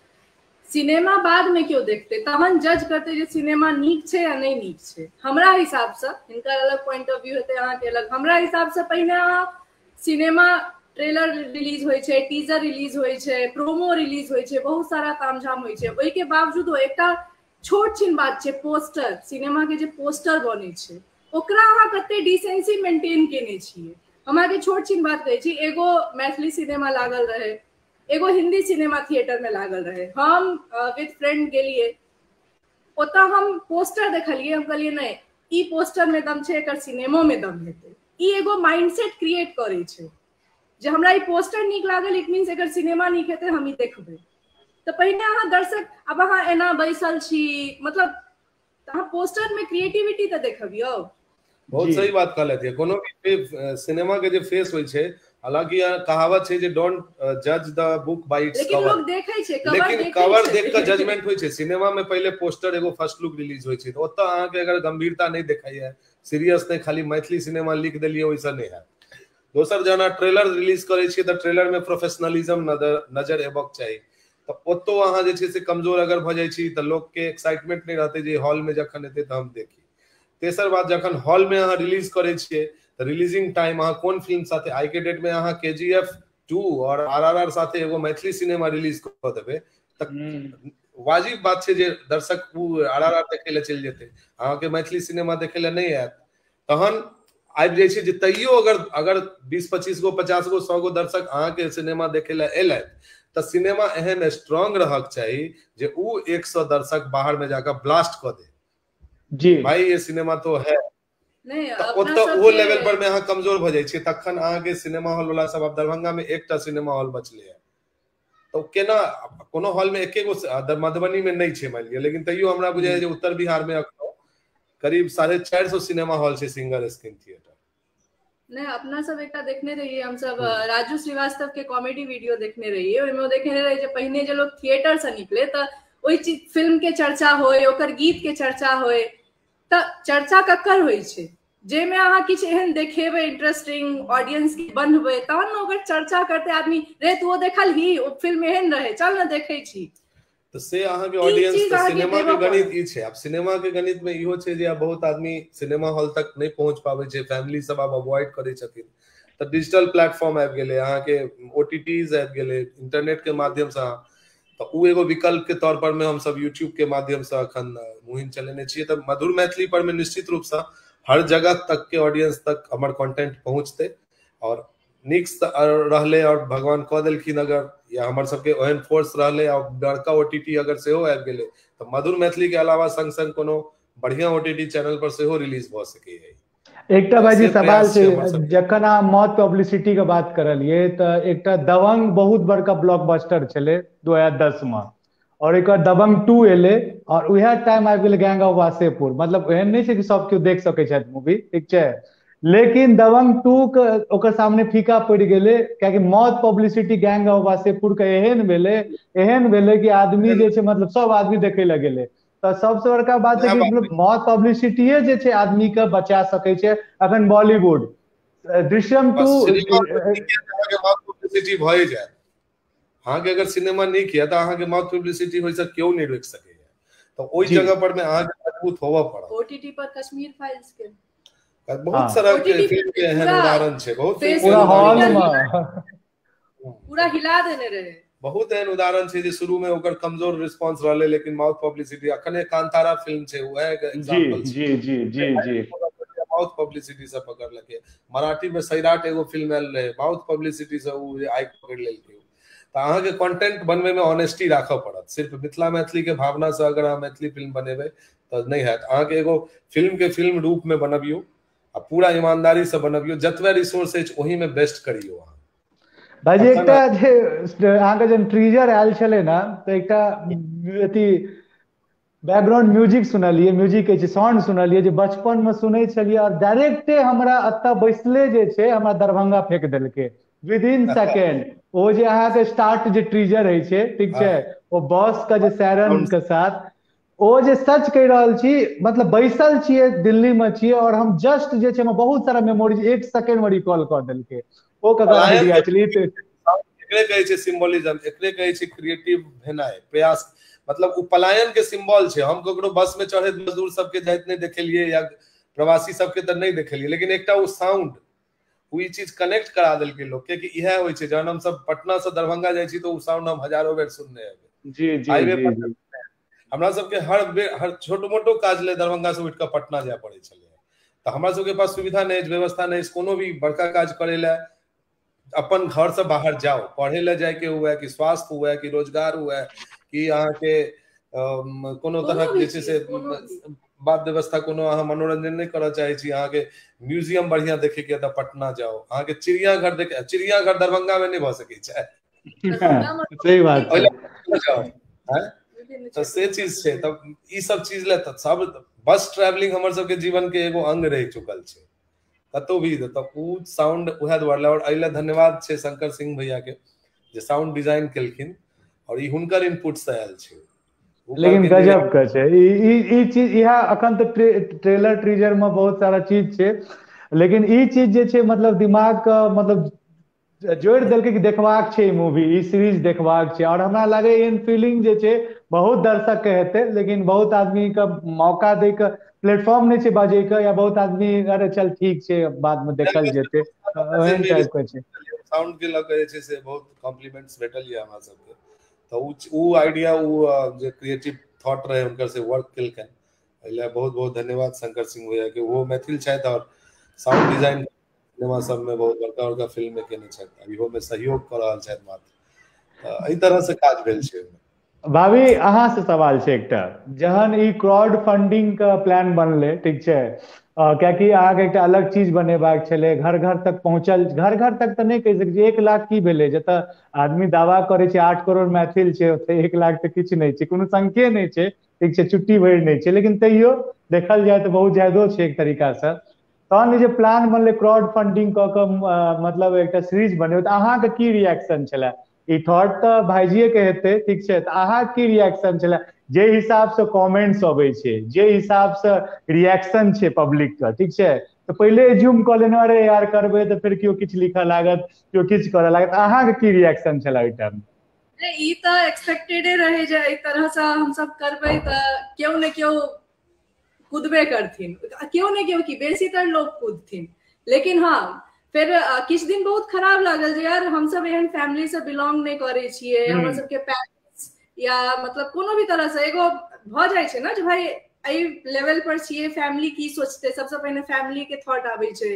C: सिनेमा बाद में केओ देखते तहन जज करते जे सिनेमा नीक छै या नहि नीक छै। हमरा हिसाबसँ हिनकर अलग पॉइंट ऑफ व्यू हेतै, अहाँके अलग। हमरा हिसाबसँ पहिने अहाँ सिनेमा ट्रेलर रिलीज होइ छै, टीजर रिलीज होइ छै, प्रोमो रिलीज होइ छै, बहुत सारा तामझाम होइ छै। ओहिके बावजूदो एकटा छोट छिन बात छै, पोस्टर, सिनेमा के जे पोस्टर बनै छै ओकरा अहाँ कते डिसेंसी मेंटेन केने छियै। हम अहाँके छोट छिन बात कहै छी, एगो मैथिली सिनेमा लागल रहै, एगो हिंदी सिनेमा थिएटर में लागल रहे। हम विथ फ्रेंड गेलिए, ओतऽ हम पोस्टर देखलिए, हम कहलिए नहीं ई पोस्टर में दम छै, एकर सिनेमो में दम हेतै। ई एगो माइंडसेट क्रिएट करै छै जे हमरा ई पोस्टर नीक लागल, it means एकर सिनेमा नीक हेतै, हम ई देखबै। तऽ पहिने अहाँ दर्शक, आब अहाँ एना बैसल छी, मतलब अहाँ पोस्टर में क्रिएटिविटी तऽ देखबियौ।
B: बहुत सही बात कहलथि। कोनो भी सिनेमा के जे फेस होइ छै, हालांकि कहावत छै जे don't जज the book by its cover,
C: लेकिन लोग देखै छै,
B: लेकिन कवर देख के जजमेंट होइ छै। सिनेमा में पहिले पोस्टर एगो फर्स्ट लुक रिलीज होइ छै, तऽ ओतऽ अहाँके अगर गंभीरता नहि देखाइए, सीरियस नहि, खाली मैथिली सिनेमा लिख देलियै ओहिसँ नहि हैत। दोसर जेना ट्रेलर रिलीज करै छियै तऽ ट्रेलर में प्रोफेशनलिज्म नजर एबक चाही, तऽ ओतौ अहाँ जे छै से कमजोर अगर भऽ जाइ छी तऽ लोक के एक्साइटमेंट नहि रहतै जे हॉल में जखन एतै तऽ हम देखी। तेसर बात, जखन हॉल में अहाँ रिलीज करै छियै तऽ रिलीजिंग टाइम अहाँ कोन फिल्म साथे, आइ के डेट में अहाँ KGF 2 और RRR साथे एगो मैथिली सिनेमा रिलीज कऽ देबै तऽ वाजिब बात छै जे दर्शक ओ RRR देखै लए चलि जेतै, अहाँके मैथिली सिनेमा देखै लए नहि आयत। तहन आबि जाइ छै जे तैयो अगर अगर 20, 25 गो, 50 गो, 100 गो दर्शक अहाँके सिनेमा देखै लए एलथि तऽ सिनेमा एहन स्ट्रांग रहक चाही जे उ 100 दर्शक बाहर में जाकऽ ब्लास्ट कऽ दे
A: जी
B: भाई ये सिनेमा तो है। ओतऽ ओ लेवल पर में अहाँ कमजोर भऽ जाइ छियै, तखन अहाँके सिनेमा हॉल वाला सब, आब दरभंगा में एकटा सिनेमा हॉल बचलै है तऽ केना कोनो हॉल में एके गो, मधुबनी में नहि छै मानि लिअ, लेकिन तैयो हमरा बुझाइया जे उत्तर बिहार में अखनो करीब 450 सिनेमा हॉल छै सिंगल स्क्रीन थिएटर।
C: नहि, अपना सब एकटा देखने रहियै हमसब राजू श्रीवास्तव के कॉमेडी वीडियो देखने रहियै, ओहिमे देखने रहियै जे पहिने जे लोग थिएटर से निकले तऽ ओहि चीज फिल्म के चर्चा होय, ओकर गीत के चर्चा होय, तऽ चर्चा ककर होइ छै? जाहिमे अहाँ किछु एहन देखेबै इंटरेस्टिंग, ऑडियंस के बनबै, तहन ने ओकर चर्चा करतै आदमी, रे तू ओ देखल ही, ओ फिल्म एहन रहै, चल ने देखै छी।
B: तऽ से अहाँके ऑडियंस, सिनेमा के गणित ई छै। आब सिनेमा के गणित में इहो छै जे आब बहुत आदमी सिनेमा हॉल तक नहि पहुंच पाबै छै, फैमिली सब आब अवॉइड करै छथिन, तऽ डिजिटल प्लेटफॉर्म आबि गेलै, अहाँके ओटीटीज आबि गेलै, इंटरनेट के माध्यमसँ। तऽ ओ एगो विकल्प के तौर पर मे हमसब यूट्यूब के माध्यमसँ अखन मुहिम चलेने छियै। तऽ मधुर मैथिली पर मे निश्चित रूपसँ हर जगह तक के ऑडियंस तक हमर कंटेंट पहुँचतै और नीक रहलै। और भगवान कऽ देलखिन अगर, या हमर सबके ओहन फोर्स रहलै और बड़का ओटीटी अगर सेहो आबि गेलै तऽ मधुर मैथिली के अलावा संग संग कोनो बढ़िया ओटीटी चैनल पर सेहो रिलीज भऽ सकैए।
A: एकटा भाईजी सवाल छै, जखन अहाँ मौत पब्लिसिटी के बात करलियै तऽ एकटा दबंग बहुत बड़का ब्लॉकबस्टर छलै 2010 में, और एक दबंग 2 एलै और उएह टाइम आबि गेलै गैंग ऑफ वासेपुर। मतलब एहन नहि छै कि सब केओ देख सकै छथि मूवी, ठीक छै, लेकिन दबंग 2 के ओकर सामने फीका पड़ि गेलै, कियाकि मौत पब्लिसिटी गैंग ऑफ वासेपुर के एहन भेलै, एहन भेलै कि आदमी जे छै मतलब सब आदमी देखै लए गेलै। तऽ सबसे बड़का बात छै कि मतलब मौत पब्लिसिटीए जे छै आदमी के बचा सकै छै। अखन बॉलीवुड दृश्यम 2
B: माउथ पब्लिसिटी भए जायत अहाँके, अगर सिनेमा नीक यऽ तऽ अहाँके माउथ पब्लिसिटी होइसँ केओ नहि रोकि सकैए। तऽ ओहि जगह पर मे अहाँके मजबूत होबऽ पड़त।
C: ओटीटी पर कश्मीर फाइल्स के
B: बहुत सारा फिल्म के एहन उदाहरण छै, बहुत
A: पूरा हॉल में
C: पूरा हिला देने रहे।
B: बहुत एहन उदाहरण छै जे शुरू में ओकर कमजोर रिस्पांस रहलै, लेकिन माउथ पब्लिसिटी, अखने कांतारा फिल्म छै वएह एग्जांपल
A: छै। जी जी जी जी
B: माउथ पब्लिसिटी से पकड़लकै। मराठी में सैराट एगो फिल्म आयल रहे, माउथ पब्लिसिटी से ओ आगि पकड़ लेलकै। तऽ अहाँके कंटेंट बनबै में ऑनेस्टी राखऽ पड़त। सिर्फ मिथिला मैथिली के भावना से अगर अहाँ मैथिली फिल्म बनेबै तऽ नहि हैत। अहाँके एगो फिल्म के फिल्म रूप में बनबियौ आ पूरा ईमानदारी से बनबियौ, जतबे रिसोर्स अछि ओहि में बेस्ट करियौ अहाँ।
A: भाईजी एकटा जे अहाँके जहन ट्रीजर आयल छलै ने तऽ एकटा अथी बैकग्राउंड म्यूजिक सुनलियै, म्यूजिक कहै छै साउंड सुनलियै जे बचपन मे सुनै छलियै, और डायरेक्टे हमरा एतऽ बैसले जे छै हमरा दरभंगा फेंक देलकै विद इन सेकेंड। ओ जे अहाँके स्टार्ट जे ट्रीजर होइ छै, ठीक छै, ओ बस के जे सायरन के साथ, ओ जे सच कहि रहल छी, मतलब बैसल छियै दिल्ली मे छियै और हम जस्ट जे छै बहुत सारा मेमोरीज एक सेकेंड मे रिकॉल कऽ देलकै। ओ ककर आइडिया छलै?
B: एकरे कहै छै सिम्बोलिज्म, एकरे कहै छै क्रिएटिव भेनाइ, प्रयास। मतलब ओ पलायन के सिम्बॉल छै। हम ककरो बस में चढ़ैत मजदूर सबके जाइत नहि देखेलियै या प्रवासी सबके तऽ नहि देखेलियै, लेकिन एकटा ओ साउंड ओ ई चीज कनेक्ट करा देलकै लोक के कि इएह होइ छै। जहन हमसब पटना से दरभंगा जाइ छी तऽ ओ साउंड हम हजारो बेर सुनने हेबै।
A: जी जी जी
B: हमरा सबके हर बेर हर छोट मोटो काज ले दरभंगा से उठि कऽ पटना जाय पड़ै छलै। तऽ हमरा सबके पास सुविधा नहि अछि, व्यवस्था नहि अछि, कोनो भी बड़का काज करै लए अपन घर से बाहर जाओ, पढ़े लए जायके हुए कि स्वास्थ्य हुए कि रोजगार हुए कि अहाँके कोनो तरहक जे छै से बात व्यवस्था, कोनो अहाँ मनोरंजन नहि करऽ चाहै छी, अहाँके म्यूजियम बढ़िया देखे के तऽ पटना जाओ, अहाँके चिड़ियाघर देखे, चिड़ियाघर दरभंगा में नहि भऽ सकै छै।
A: सही बात
B: छै। तऽ से चीज छै। तब ई सब चीज लए तऽ सब बस ट्रेवलिंग हमर सबके जीवन के एगो अंग रहि चुकल छै कतौ भी। तऽ ओ साउंड उएह दुआरे, और एहि लए धन्यवाद छै शंकर सिंह भैया के जे साउंड डिजाइन केलखिन और ई हुनकर इनपुट से आयल छै।
A: लेकिन गजब के छै ई चीज। इएह अखन तऽ ट्रेलर ट्रीजर में बहुत सारा चीज छै, लेकिन ई चीज जे छै मतलब दिमाग के मतलब जोड़ि देलकै कि देखबाक छै ई मूवी, ई सीरीज देखबाक छै। और हमरा लागै एहन फीलिंग जे छै बहुत दर्शक के हेतै, लेकिन बहुत आदमी के मौका दै के प्लेटफॉर्म नहि छै बाजै के, या बहुत आदमी अरे चल ठीक छै बाद में देखल जेतै, ओहन टाइप के छै।
B: साउंड के लऽ के जे छै से बहुत कॉम्प्लीमेंट्स भेटल यऽ हमरा सबके। तऽ ओ आइडिया, ओ जे क्रिएटिव थॉट रहै हुनकर से वर्क केलकनि, एहि लए बहुत बहुत धन्यवाद शंकर सिंह भैया के। ओहो मैथिल छथि और साउंड डिजाइन सिनेमा सब में बहुत बड़का बड़का फिल्म में केने छथि, इहो में सहयोग कऽ रहल छथि मात्र। एहि तरह से काज भेल छै।
A: भाभी अहाँ से सवाल छै एकटा, जहन ई क्राउड फंडिंग के प्लान बनलै, ठीक छै, कियाकि अहाँके एकटा अलग चीज बनेबाक छलै, घर घर तक पहुँचल, घर घर तक तऽ नहि कहि सकै छी, 1 लाख की भेलै, जतऽ आदमी दावा करै छै 8 करोड़ मैथिल छै, ओतऽ 1 लाख तऽ किछु नहि छै, कोनो संख्ये नहि छै, ठीक छै, चुट्टी भरि नहि छै, लेकिन तैयो देखल जाय तऽ बहुत ज्यादो छै एक तरीका से। तहन जे प्लान बनलै क्राउड फंडिंग कऽ के मतलब एकटा सीरीज बनेबै, तऽ अहाँके की रिएक्शन छलै? ई थॉट तऽ भाईजीए के हेतै, ठीक छै, तऽ अहाँके की रिएक्शन छलै? जे हिसाब से कमेंट्स अबै छै, जे हिसाब से रिएक्शन छै पब्लिक के, ठीक छै, तऽ पहिले एज्यूम कऽ लेने अरे यार करबै तऽ फेर केओ किछु लिखऽ लागत, केओ किछु करऽ लागत, अहाँके की रिएक्शन छलै ओहि टाइम?
C: ई तऽ एक्सपेक्टेडे रहै जे एहि तरहसँ हमसब करबै तऽ केओ ने केओ कूदबे करथिन, केओ ने केओ की बेसीतर लोग कूदथिन। लेकिन हाँ, फेर किछु दिन बहुत खराब लागल जे यार हमसब एहन फैमिली से बिलोंग नहि करै छियै, हमर सबके पेरेंट्स या मतलब कोनो भी तरह से एगो भऽ जाइ छै ने जे भाई एहि लेवल पर छियै, फैमिली की सोचतै। सबसँ पहिने फैमिली के थॉट आबै छै,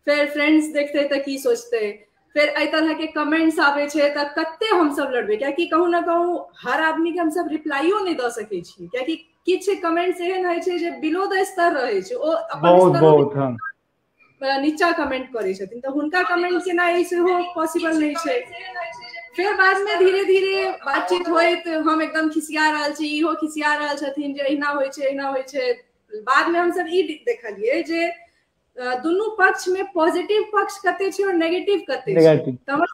C: फेर फ्रेंड्स देखतै तऽ की सोचतै, फेर एहि तरह के कमेंट्स आबै छै तऽ कते हमसब लड़बै, कियाकि कहूँ ना कहूँ हर आदमी के हमसब रिप्लाइयो नहि दऽ सकै छी, कियाकि किछु कमेंट्स एहन होइ छै जे बिलो द स्तर रहै छै, ओ अपन स्तर नीचा कमेंट करै छथिन, तऽ हुनका कमेंट केनाइ सेहो पॉसिबल नहि छै। फेर बाद में धीरे धीरे बातचीत होइत हम एकदम खिसिया रहल छी, इहो खिसिया रहल छथिन जे एहिना होइ छै एहिना होइ छै। बाद में हमसब ई देखलियै जे दुनू पक्ष में पॉजिटिव पक्ष कते छै और नेगेटिव कते छै। तऽ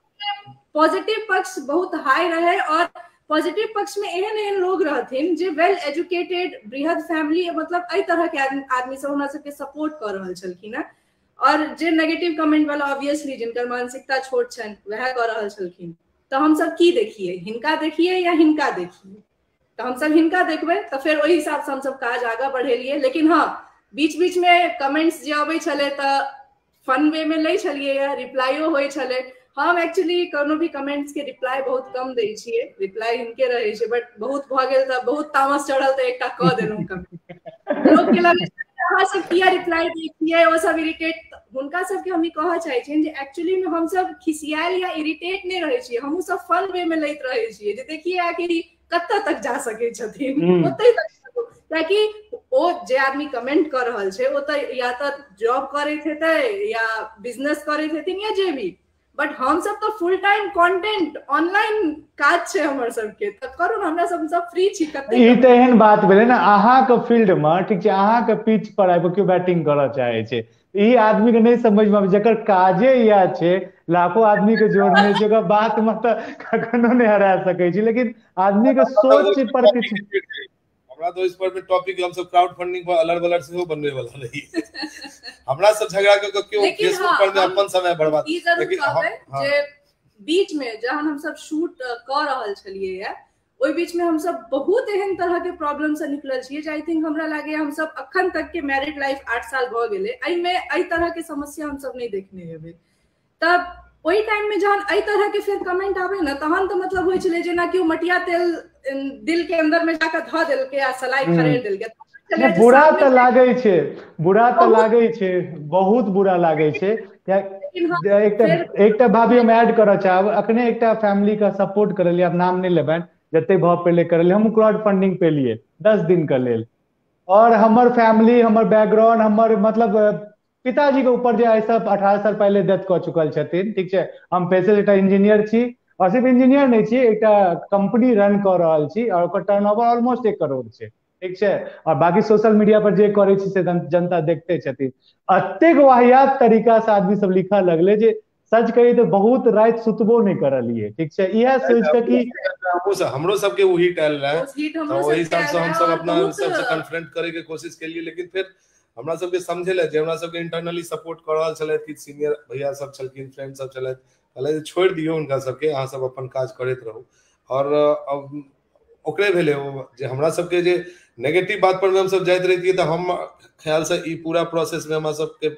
C: पॉजिटिव पक्ष बहुत हाई रहे और पॉजिटिव पक्ष में एहन एहन लोग रहथिन जे वेल एजुकेटेड, बृहद फैमिली, मतलब एहि तरह के आदमी सब हमरा सबके सपोर्ट कऽ रहल छलखिन हेँ। और जे नेगेटिव कमेंट वाला ऑब्वियसली जिनकर मानसिकता छोट छनि वएह कऽ रहल छलखिन। तऽ हमसब की देखियै, हिनका देखियै या हिनका देखियै? तऽ हमसब हिनका देखबै, तऽ फेर ओहि हिसाबसँ हमसब काज आगाँ बढ़ेलियै। लेकिन हँ, बीच बीच में कमेंट्स जे अबै छलै तऽ फन वे में लै छलियै, रिप्लाइयो होइ छलै। हम एक्चुअली कोनो भी कमेंट्स के रिप्लाई बहुत कम दै छियै, रिप्लाई हिनके रहै छै, बट बहुत भऽ गेल तऽ बहुत तामस चढ़ल तऽ एकटा कऽ देलहुँ कमेंट। लोक के लगै छै अहाँ सब किया रिप्लाई दै छियै, ओ सब इरिटेट। हुनका सबके हम ई कहऽ चाहै छियनि जे एक्चुअली में हमसब खिसियायल या इरिटेट नहि रहै छियै, हमहूँ सब फन वे में लैत रहै छियै जे देखिए आखिर कतऽ तक जा सकै छथिन, ओतहि तक। कियाकि ओ जे आदमी कमेंट कऽ रहल छै ओ तऽ या तऽ जॉब करैत हेतै या बिजनेस करैत हेथिन या जे भी, बट हम सब तऽ फुल टाइम कंटेंट ऑनलाइन काज छै हमर सबके, तऽ करू ने, हमरा सब सब फ्री छी। कते
A: ई तऽ एहन बात भेलै ने अहाँके फील्ड मे, ठीक छै, अहाँके पिच पर आबि केओ बैटिंग करऽ चाहे छै, ई आदमी के नहि समझ मे आबै, जकर काजे इएह छै, लाखों आदमी के जोड़ने छै, ओकर बात मे तऽ कखनो नहि हरा सकै छी, लेकिन आदमी के सोच पर किछु।
B: हमरा तो इस पर में टॉपिक हम सब क्राउड फंडिंग पर अलर बलर सेहो बनबै वाला रही, हमरा सब झगड़ा क के क्यों फेसबुक पर में अपन समय बर्बाद।
C: लेकिन जे बीच में जहन हम सब शूट क रहल छलियै ओहि बीच में हम सब बहुत एहन तरह के प्रॉब्लम से निकलल छियै जे I think हमरा लागे हम सब अखन तक के मैरिड लाइफ 8 साल भऽ गेलै, एहिमे एहि तरह के समस्या हम सब नहि देखने हेबै। तब ओहि टाइम में जहन एहि तरह के फेर कमेंट आबै ने तहन तऽ मतलब होइ छलै जेना कि मटिया तेल दिल के अंदर में जाकर धऽ देलकै आ सलाई खरेड़ देलकै।
A: बुरा तऽ लागै छै, बुरा तऽ लागै छै, बहुत बुरा लागै छै। एकटा भाभी हम ऐड करऽ चाहब, अखने एकटा फैमिली के सपोर्ट करलियै, आब नाम नहि लेबनि, जते भाव पहिले करलियै हम क्राउड फंडिंग पेलियै 10 दिन के लेल, और हमर फैमिली, हमर बैकग्राउंड, हमर मतलब पिताजी के ऊपर जे आइ सब 18 साल पहिले डेथ कऽ चुकल छथिन, ठीक छै, हम पेशे एकटा इंजीनियर छी, और सिर्फ इंजीनियर नहि छी, एकटा कंपनी रन कऽ रहल छी और ओकर टर्नओवर ऑलमोस्ट 1 करोड़ छै, ठीक छै, और बाकी सोशल मीडिया पर जे करै छी से जनता देखते छथिन। एतेक वाहियात तरीका से आदमी सब लिखऽ लगले जे सच कही तऽ बहुत राति सुतबो नहि करलियै, ठीक छै, इएह सोचि कऽ कि
B: हमरो सबके ओ हिट आयल रहै, ओहि हिसाब से हम सब अपना सबसे कन्फ्रंट करे के कोशिश केलियै, लेकिन फिर हमरा सबके समझेलै जे हमरा सबके इंटरनली सपोर्ट कऽ रहल छलथि, किछु सीनियर भैया सब छलखिन, फ्रेंड सब छलथि, कहलथि जे छोड़ि दियौ हुनका सबके, अहाँ सब अपन काज करैत रहू। और ओकरे भेलै ओ जे हमरा सबके जे नेगेटिव बात पर हमसब जाइत रहितियै तऽ हम ख्याल से ई पूरा प्रोसेस में हमरा सबके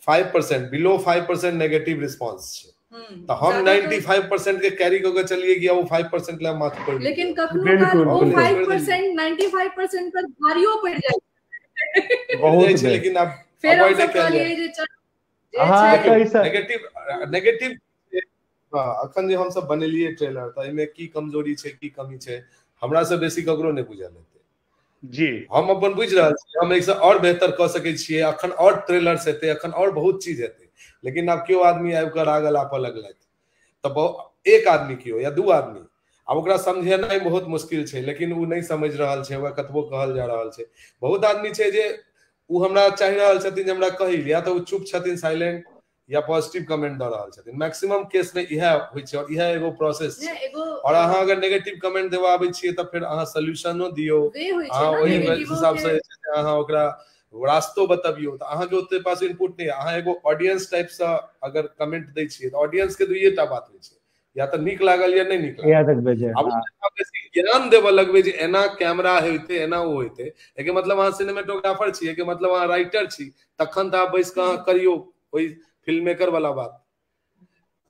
B: 5% बिलो 5% नेगेटिव रिस्पॉन्स छै, तऽ हम 95% के कैरी कऽ के चलिए कि ओ 5% ला माथ पर,
C: लेकिन कखनो काल ओ 5% 95% पर भारियो पड़ि जाइ
B: बहुत छै, लेकिन आब अवॉइड कयल जाय। हां, नेगेटिव अखन जे हमसब बनेलियै ट्रेलर तऽ एहिमे की कमजोरी छै, की कमी छै, हमरा से बेसी ककरो नहि बुझल हेतै
A: जी।
B: हम अपन बुझि रहल छी, हम एहिसँ आओर बेहतर कऽ सकै छियै, अखन आओर ट्रेलर्स हेतै, अखन आओर बहुत चीज हेतै, लेकिन आब केओ आदमी आबि कऽ राग अलापऽ लगलथि तऽ एक आदमी केओ या 2 आदमी, आब ओकरा समझेनाइ बहुत मुश्किल छै, लेकिन ओ नहि समझि रहल छै, ओकरा कतबो कहल जा रहल छै। बहुत आदमी छै जे ओ हमरा चाहि रहल छथिन जे हमरा कही, या तऽ ओ चुप छथिन साइलेंट, या पॉजिटिव कमेंट दऽ रहल छथिन। मैक्सिमम केस में इएह होइ छै और इएह एगो प्रोसेस छै। और अहाँ अगर नेगेटिव कमेंट देबऽ आबै छियै तऽ फेर अहाँ सोल्यूशनो दियौ, अहाँ ओहि हिसाब से अहाँ ओकरा रास्तो बतबियौ, तऽ अहाँके ओते पास इनपुट नहि। अहाँ एगो ऑडियंस टाइप से अगर कमेंट दै छियै तऽ ऑडियंस के दुइये टा बात होइ छै, या तऽ नीक लागल या नहि नीक लागल। आब बेसी ज्ञान देबऽ लगबै जे एना कैमरा होइते एना ओ होइते, एहिके मतलब अहाँ सिनेमेटोग्राफर छी, एहिके मतलब अहाँ राइटर छी, तखन तऽ अहाँ बैस कऽ अहाँ करियौ, ओहि फिल्म मेकर वाला बात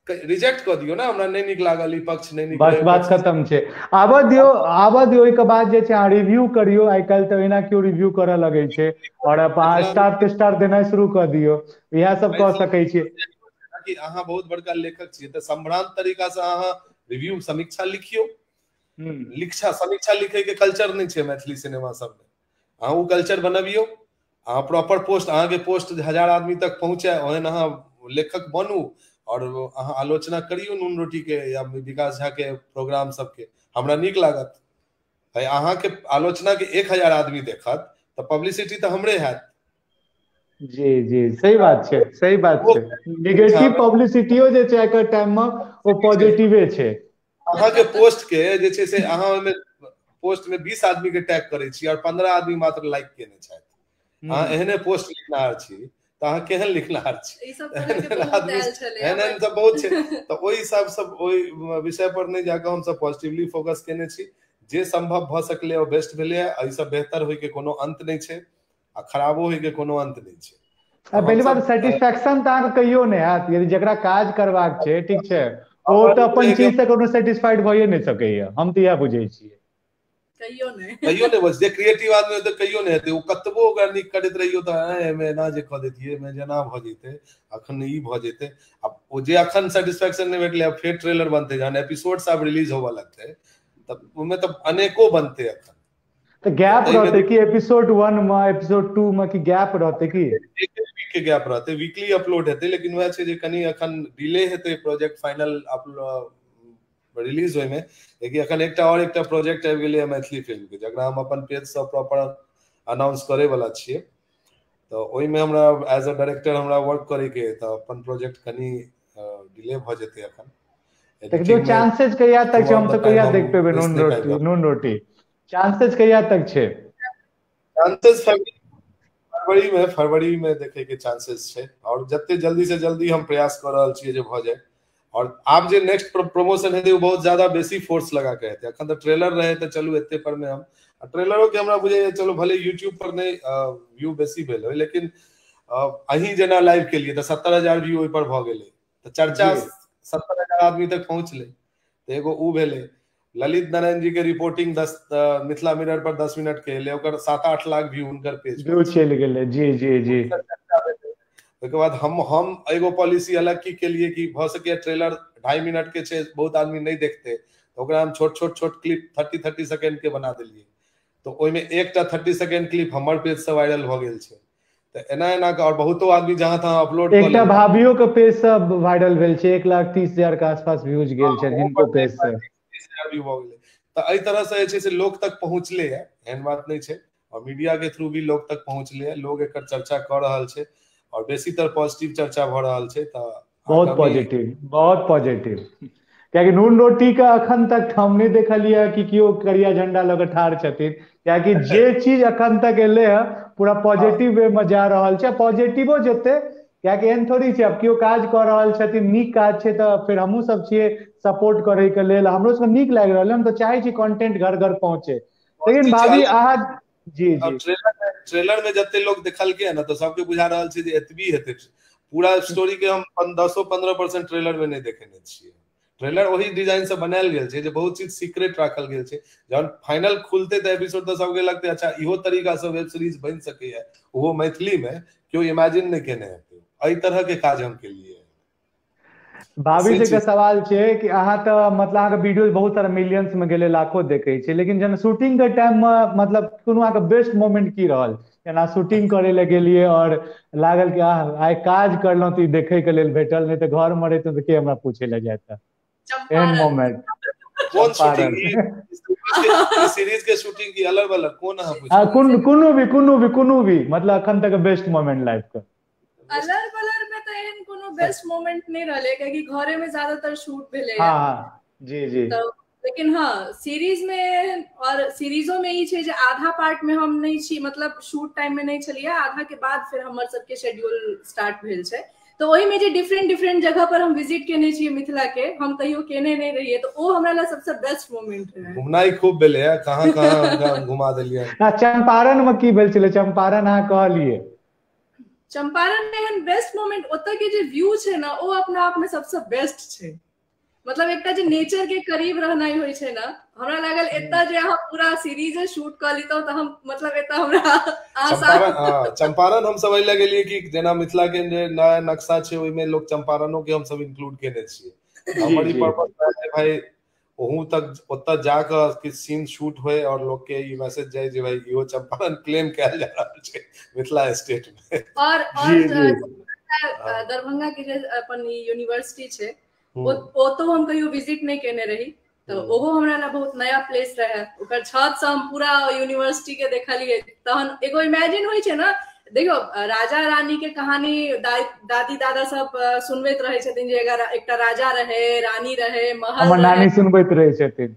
B: रिजेक्ट कऽ दियौ ने, हमरा नहि नीक लागल ई पक्ष नहि नीक,
A: बस बात खत्म छै। आबऽ दियौ, आबऽ दियौ, ओहिके बाद जे छै अहाँ रिव्यू करियौ। आइ काल्हि तऽ एना केओ रिव्यू करऽ लगै छै और अहाँ स्टार तेस्टार देनाइ शुरू कऽ दियौ, इएह सब कऽ सकै छियै।
B: कि अहाँ बहुत बड़का लेखक छियै तऽ संभ्रांत तरीका से अहाँ रिव्यू समीक्षा लिखियौ। लिखा समीक्षा लिखे के कल्चर नहि छै मैथिली सिनेमा सबमे, अहाँ ओ कल्चर बनबियौ। अहाँ प्रॉपर पोस्ट, अहाँके पोस्ट 1000 आदमी तक पहुँचे ओहन अहाँ लेखक बनू और अहाँ आलोचना करियौ नून रोटी के या विकास झा के प्रोग्राम सबके, हमरा नीक लागत। अहाँके आलोचना के 1000 आदमी देखत तऽ पब्लिसिटी तऽ हमरे हैत।
A: जी जी सही बात छै, सही बात छै। निगेटिव पब्लिसिटियो जे छै एकर टाइम में ओ पॉजिटिवे छै।
B: अहाँके पोस्ट के जे छै से अहाँ ओहिमे पोस्ट में 20 आदमी के टैग करै छी और 15 आदमी मात्र लाइक केने छथि। अहाँ एहने पोस्ट लिखनाहार छी तऽ अहाँ केहन लिखनाहार छी? एहन एहन सब बहुत छै। तऽ ओहि हिसाब सब ओहि विषय पर नहि जाकऽ हमसब पॉजिटिवली फोकस केने छी। जे संभव भऽ सकलै ओ बेस्ट भेलै। एहिसँ बेहतर होइके कोनो अंत नहि छै आ खराबो होइके कोनो अंत नहि छै।
A: पहली बात सेटिस्फैक्शन तऽ अहाँके कहियो नहि हैत। यदि जकरा काज करबाक छै, ठीक छै, ओ तऽ अपन चीज से कोनो सेटिस्फाइड भइए नहि सकैया, हम तऽ इएह बुझै छियै।
C: कहियो नहि,
B: कहियो नहि। बस जे क्रिएटिव आदमी होतै कहियो नहि हेतै। ओ कतबो ओकरा नीक करैत रहियो तऽ एहिमे एना जे कऽ दैतियै, एहिमे जेना भऽ जेतै, अखन ई भऽ जेतै। आब ओ जे अखन सेटिस्फैक्शन नहि भेटलै, आब फेर ट्रेलर बनतै, जहन एपिसोड सब रिलीज होबऽ लगतै तऽ ओहिमे तऽ अनेको बनतै। अखन
A: तऽ गैप रहतै कि एपिसोड 1 में एपिसोड 2 में कि गैप रहतै? कि
B: एक वीक के गैप रहतै, वीकली अपलोड हेतै। लेकिन वएह छै जे कनि अखन डिले हेतै प्रोजेक्ट फाइनल रिलीज होइमे। लेकिन अखन एकटा और एकटा प्रोजेक्ट आबि गेलै मैथिली फिल्म के, जकरा हम अपन पेज सँ प्रॉपर अनाउंस करे वाला छियै। तऽ ओहिमे हमरा एज अ डायरेक्टर हमरा वर्क करे के, तऽ अपन प्रोजेक्ट कनि डिले भऽ जेतै अखन।
A: देखियौ चांसेस कहिया तक छै? हम सब कहिया देख पेबै नून रोटी? नून रोटी चांसेस कहिया तक छै?
B: चांसेस फरवरी में, फरवरी में देखे के चांसेस छै। और जते जल्दी से जल्दी हम प्रयास कऽ रहल छियै जे भऽ जाए। और आब जे नेक्स्ट प्रमोशन हेतै ओ बहुत ज्यादा बेसी फोर्स लगा के हेतै। अखन तऽ ट्रेलर रहे तऽ चलू एते पर में हम ट्रेलरो के हमरा बुझाइए चलू भले यूट्यूब पर नहि व्यू बेसी भेल होय, लेकिन अहीं जेना लाइव केलियै तऽ 70,000 व्यू ओहि पर भऽ गेलै, तऽ चर्चा 70,000 आदमी तक पहुँचलै, तऽ एगो उ भेलै। ललित नारायण जी के रिपोर्टिंग 10 मिथिला मिरर पर 10 मिनट के एलै, ओकर 7-8 लाख व्यू हुनकर पेज
A: व्यू चलि गेलै। जी जी जी।
B: ओहिके बाद हम एगो पॉलिसी अलग की केलिए कि भऽ सकैए ट्रेलर 2.5 मिनट के छै, बहुत आदमी नहि देखते, तऽ ओकरा हम छोट छोट छोट क्लिप 30-30 सेकेंड के बना देलियै। तऽ ओहिमे एकटा 30 सेकेंड क्लिप हमर पेज से वायरल भऽ गेल छै। तऽ एना एना के और बहुतो आदमी जहाँ तहाँ अपलोड
A: एकटा भाभियो के पेज से वायरल भेल छै, 1,30,000 के आसपास व्यूज गेल छै हिनको पेज से,
B: 30,000 व्यू भऽ गेलै। तऽ एहि तरह से जे छै से लोक तक पहुँचले है, एहन बात नहि छै। और मीडिया के थ्रू भी लोक तक पहुँचले है, लोग एकर चर्चा कऽ रहल छै और बेसीतर पॉजिटिव चर्चा भऽ रहल छै। तऽ
A: बहुत पॉजिटिव, बहुत पॉजिटिव। कियाकि नून रोटी के अखन तक हम नहि देखलियै कि केओ करिया झंडा लऽ के ठाढ़ छथिन, कियाकि जे चीज अखन तक एलै है पूरा पॉजिटिव वे में जा रहल छै। पॉजिटिवो जेतै, कियाकि एहन थोड़ी छै आब केओ काज कऽ रहल छथिन, नीक काज छै तऽ फेर हमहूँ सब छियै सपोर्ट करे के लेल। हमरो सबके नीक लागि रहल है, हम तऽ चाहै छी कंटेंट घर घर पहुँचे। लेकिन भाभी अहाँ जी जी
B: ट्रेलर में जते लोग देखलकै ने तऽ सबके बुझा रहल छै जे एतबी हेतै। पूरा स्टोरी के हम 10-15% ट्रेलर में नहि देखेने छियै। ट्रेलर वही डिजाइन से बनायल गेल छै जे बहुत चीज सीक्रेट राखल गेल छै। जहन फाइनल खुलते तऽ एपिसोड तऽ सबके लगतै अच्छा इहो तरीका से वेब सीरीज बनि सकैया, ओहो मैथिली में केओ इमेजिन नहि केने हेतै। एहि तरह के काज हम केलियै।
A: भाभी से के सवाल छै कि अहाँ तऽ मतलब अहाँके वीडियो बहुत सारा मिलियंस में गेलै, लाखो देखै छै, लेकिन जहन शूटिंग के टाइम में मतलब कोनो अहाँके बेस्ट मोमेंट की रहल? जेना शूटिंग करे लए गेलियै और लागल कि आइ काज करलहुँ तऽ ई देखै के लेल भेटल, नहि तऽ घर मे रहितहुँ तऽ के हमरा पूछे लए जायत। एहन मोमेंट
B: कोन शूटिंग? सीरीज के शूटिंग की अलग अलग कोन अहाँ पूछै?
A: कोनो भी कोनो भी कोनो भी मतलब अखन तक बेस्ट मोमेंट लाइफ के।
C: अलर बलर में तऽ एहन कोनो बेस्ट मोमेंट नहि रहलै, कियाकि घरे में ज्यादातर शूट भेलै।
A: हाँ जी जी।
C: तऽ लेकिन हाँ सीरीज में और सीरीजो में ई छै जे आधा पार्ट में हम नहि छी, मतलब शूट टाइम में नहि छलियै, आधा के बाद फिर हमर सबके शेड्यूल स्टार्ट भेल छै। तऽ ओहिमे जे डिफरेंट डिफरेंट जगह पर हम विजिट केने छियै मिथिला के, हम कहियो केने नहि रहियै, तऽ ओ हमरा लए सबसँ बेस्ट मोमेंट रहै।
B: घुमनाइ खूब भेलै, कहाँ कहाँ घुमा देलियै।
A: चंपारण में की भेल छलै? चंपारण अहाँ कहलियै।
C: चंपारण में एहन बेस्ट मोमेंट, ओतऽ के जे व्यू छै ने ओ अपना आप में सबसे बेस्ट छै। मतलब एकटा जे नेचर के करीब रहनाइ होइ छै ना, हमरा लागल एतऽ जे अहाँ पूरा सीरीज शूट कऽ लितहुँ तऽ हम मतलब एतऽ हमरा
B: आसान। चंपारण हम सब एहि लए गेलियै कि जेना मिथिला के जे नया नक्शा छै ओहिमे लोग चंपारणो के हम सब इंक्लूड केने छियै। हमर ई पर्पस है भाई ओहू तक ओतऽ जाकऽ किछु सीन शूट होय और लोग के ई मैसेज जाय जे भाई इहो चंपारण क्लेम कयल जा रहल छै मिथिला स्टेट में।
C: और दरभंगा के जे अपन यूनिवर्सिटी छै ओतो हम कहियो विजिट नहि केने रही, तऽ ओहो हमरा लए बहुत नया प्लेस रहे। ओकर छत से हम पूरा यूनिवर्सिटी के देखलियै, तहन एगो इमेजिन होइ छै ने, देखियौ राजा रानी के कहानी दादी दादा सब सुनबैत रहै छथिन जे अगर एकटा राजा रहे, रानी रहे, महल
A: हमर नानी सुनबैत रहै छथिन,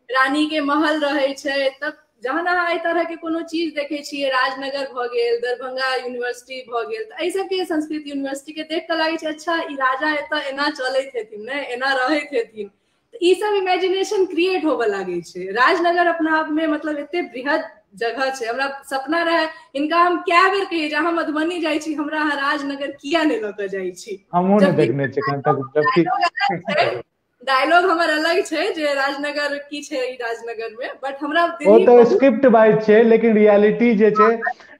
C: रानी के महल रहै छै। तब जहन अहाँ एहि तरह के कोनो चीज देखै छियै, राजनगर भऽ गेल, दरभंगा यूनिवर्सिटी भऽ गेल, तऽ एहि सबके संस्कृत यूनिवर्सिटी के देख कऽ लागै छै अच्छा ई राजा एतऽ एना चलैत हेथिन ने, एना रहैत हेथिन, तऽ ई सब इमेजिनेशन क्रिएट होबऽ लागै छै। राजनगर अपना आप में मतलब एते बृहद जगह छै। हमरा सपना रहे, हिनका हम कए बेर कहियै जे अहाँ मधुबनी जाइ छी, हमरा अहाँ राजनगर किया नहि लऽ कऽ जाइ छी।
A: हमहूँ नहि देखने छी एखन तक, जबकि
C: डायलॉग हमर अलग छै जे राजनगर की छै ई राजनगर में, बट हमरा
A: ओ तऽ स्क्रिप्ट वाइज छै, लेकिन रियलिटी जे छै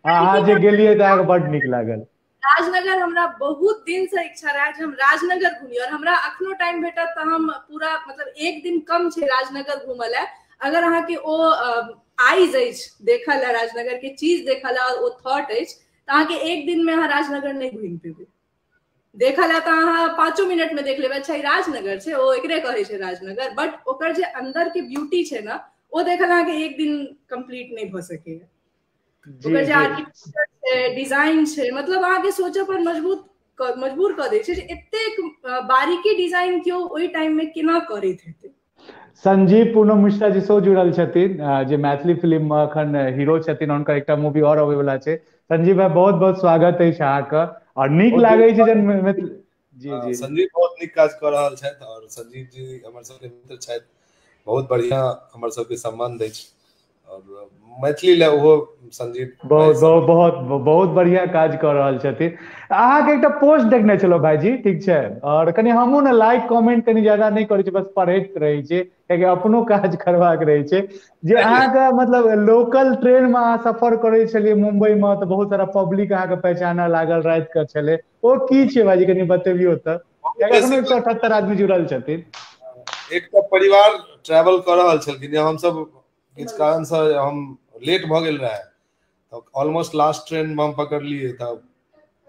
A: अहाँ जे गेलियै तऽ अहाँके बड नीक लागल।
C: राजनगर हमरा बहुत दिन से इच्छा रहे जे हम राजनगर घूमी, और हमरा अखनो टाइम भेटत तऽ हम पूरा मतलब एक दिन कम छै राजनगर घूमऽ लए। अगर अहाँके ओ आइज अछि देखऽ लए, राजनगर के चीज देखऽ लए और ओ थॉट अछि, तऽ अहाँके एक दिन में अहाँ राजनगर नहि घूमि पेबै। देखऽ लए तऽ अहाँ 5 मिनट में देख लेबै, अच्छा ई राजनगर छै, ओ एकरे कहै छै राजनगर, बट ओकर जे अंदर के ब्यूटी छै ने ओ देखऽ लए अहाँके एक दिन कम्प्लीट नहि भऽ सकैए। ओकर जे आर्किटेक्चर छै, डिजाइन छै, मतलब अहाँके सोचऽ पर मजबूर कऽ दै छै जे एतेक बारीकी डिजाइन केओ ओहि टाइम में केना करैत हेतै।
A: संजीव पूनम मिश्रा जी सेहो जुड़ल छथिन, जे मैथिली फिल्म में अखन हीरो छथिन, हुनकर एकटा मूवी और अबै वाला छै। संजीव भाई बहुत बहुत स्वागत अछि अहाँके, और नीक लागै छै जन जी जी
B: संजीव बहुत नीक काज कऽ रहल छथि, और संजीव जी हमर सबके मित्र छथि, बहुत बढ़िया हमर सबके संबंध अछि, और मैथिली लए ओहो संजीव
A: बहुत बहुत बहुत बढ़िया काज कऽ रहल छथिन। अहाँके एकटा पोस्ट देखने छलहुँ भाईजी, ठीक छै, और कनि हमहूँ ने लाइक कमेंट कनि ज्यादा नहि करै छी, बस पढ़ैत रहै छी, कियाकि अपनो काज करबाक रहै छै। जे अहाँके मतलब लोकल ट्रेन मे अहाँ सफर करै छलियै मुम्बई मे, तऽ बहुत सारा पब्लिक अहाँके पहचानऽ लागल राति के छलै, ओ की छै भाईजी कनि बतेबियौ तऽ, एखनो 178 आदमी जुड़ल छथिन।
B: एकटा परिवार ट्रेवल कऽ रहल छलखिन, हमसब किछु कारण से हम लेट भऽ गेल रहे, तऽ ऑलमोस्ट लास्ट ट्रेन मे हम पकड़लियै, तऽ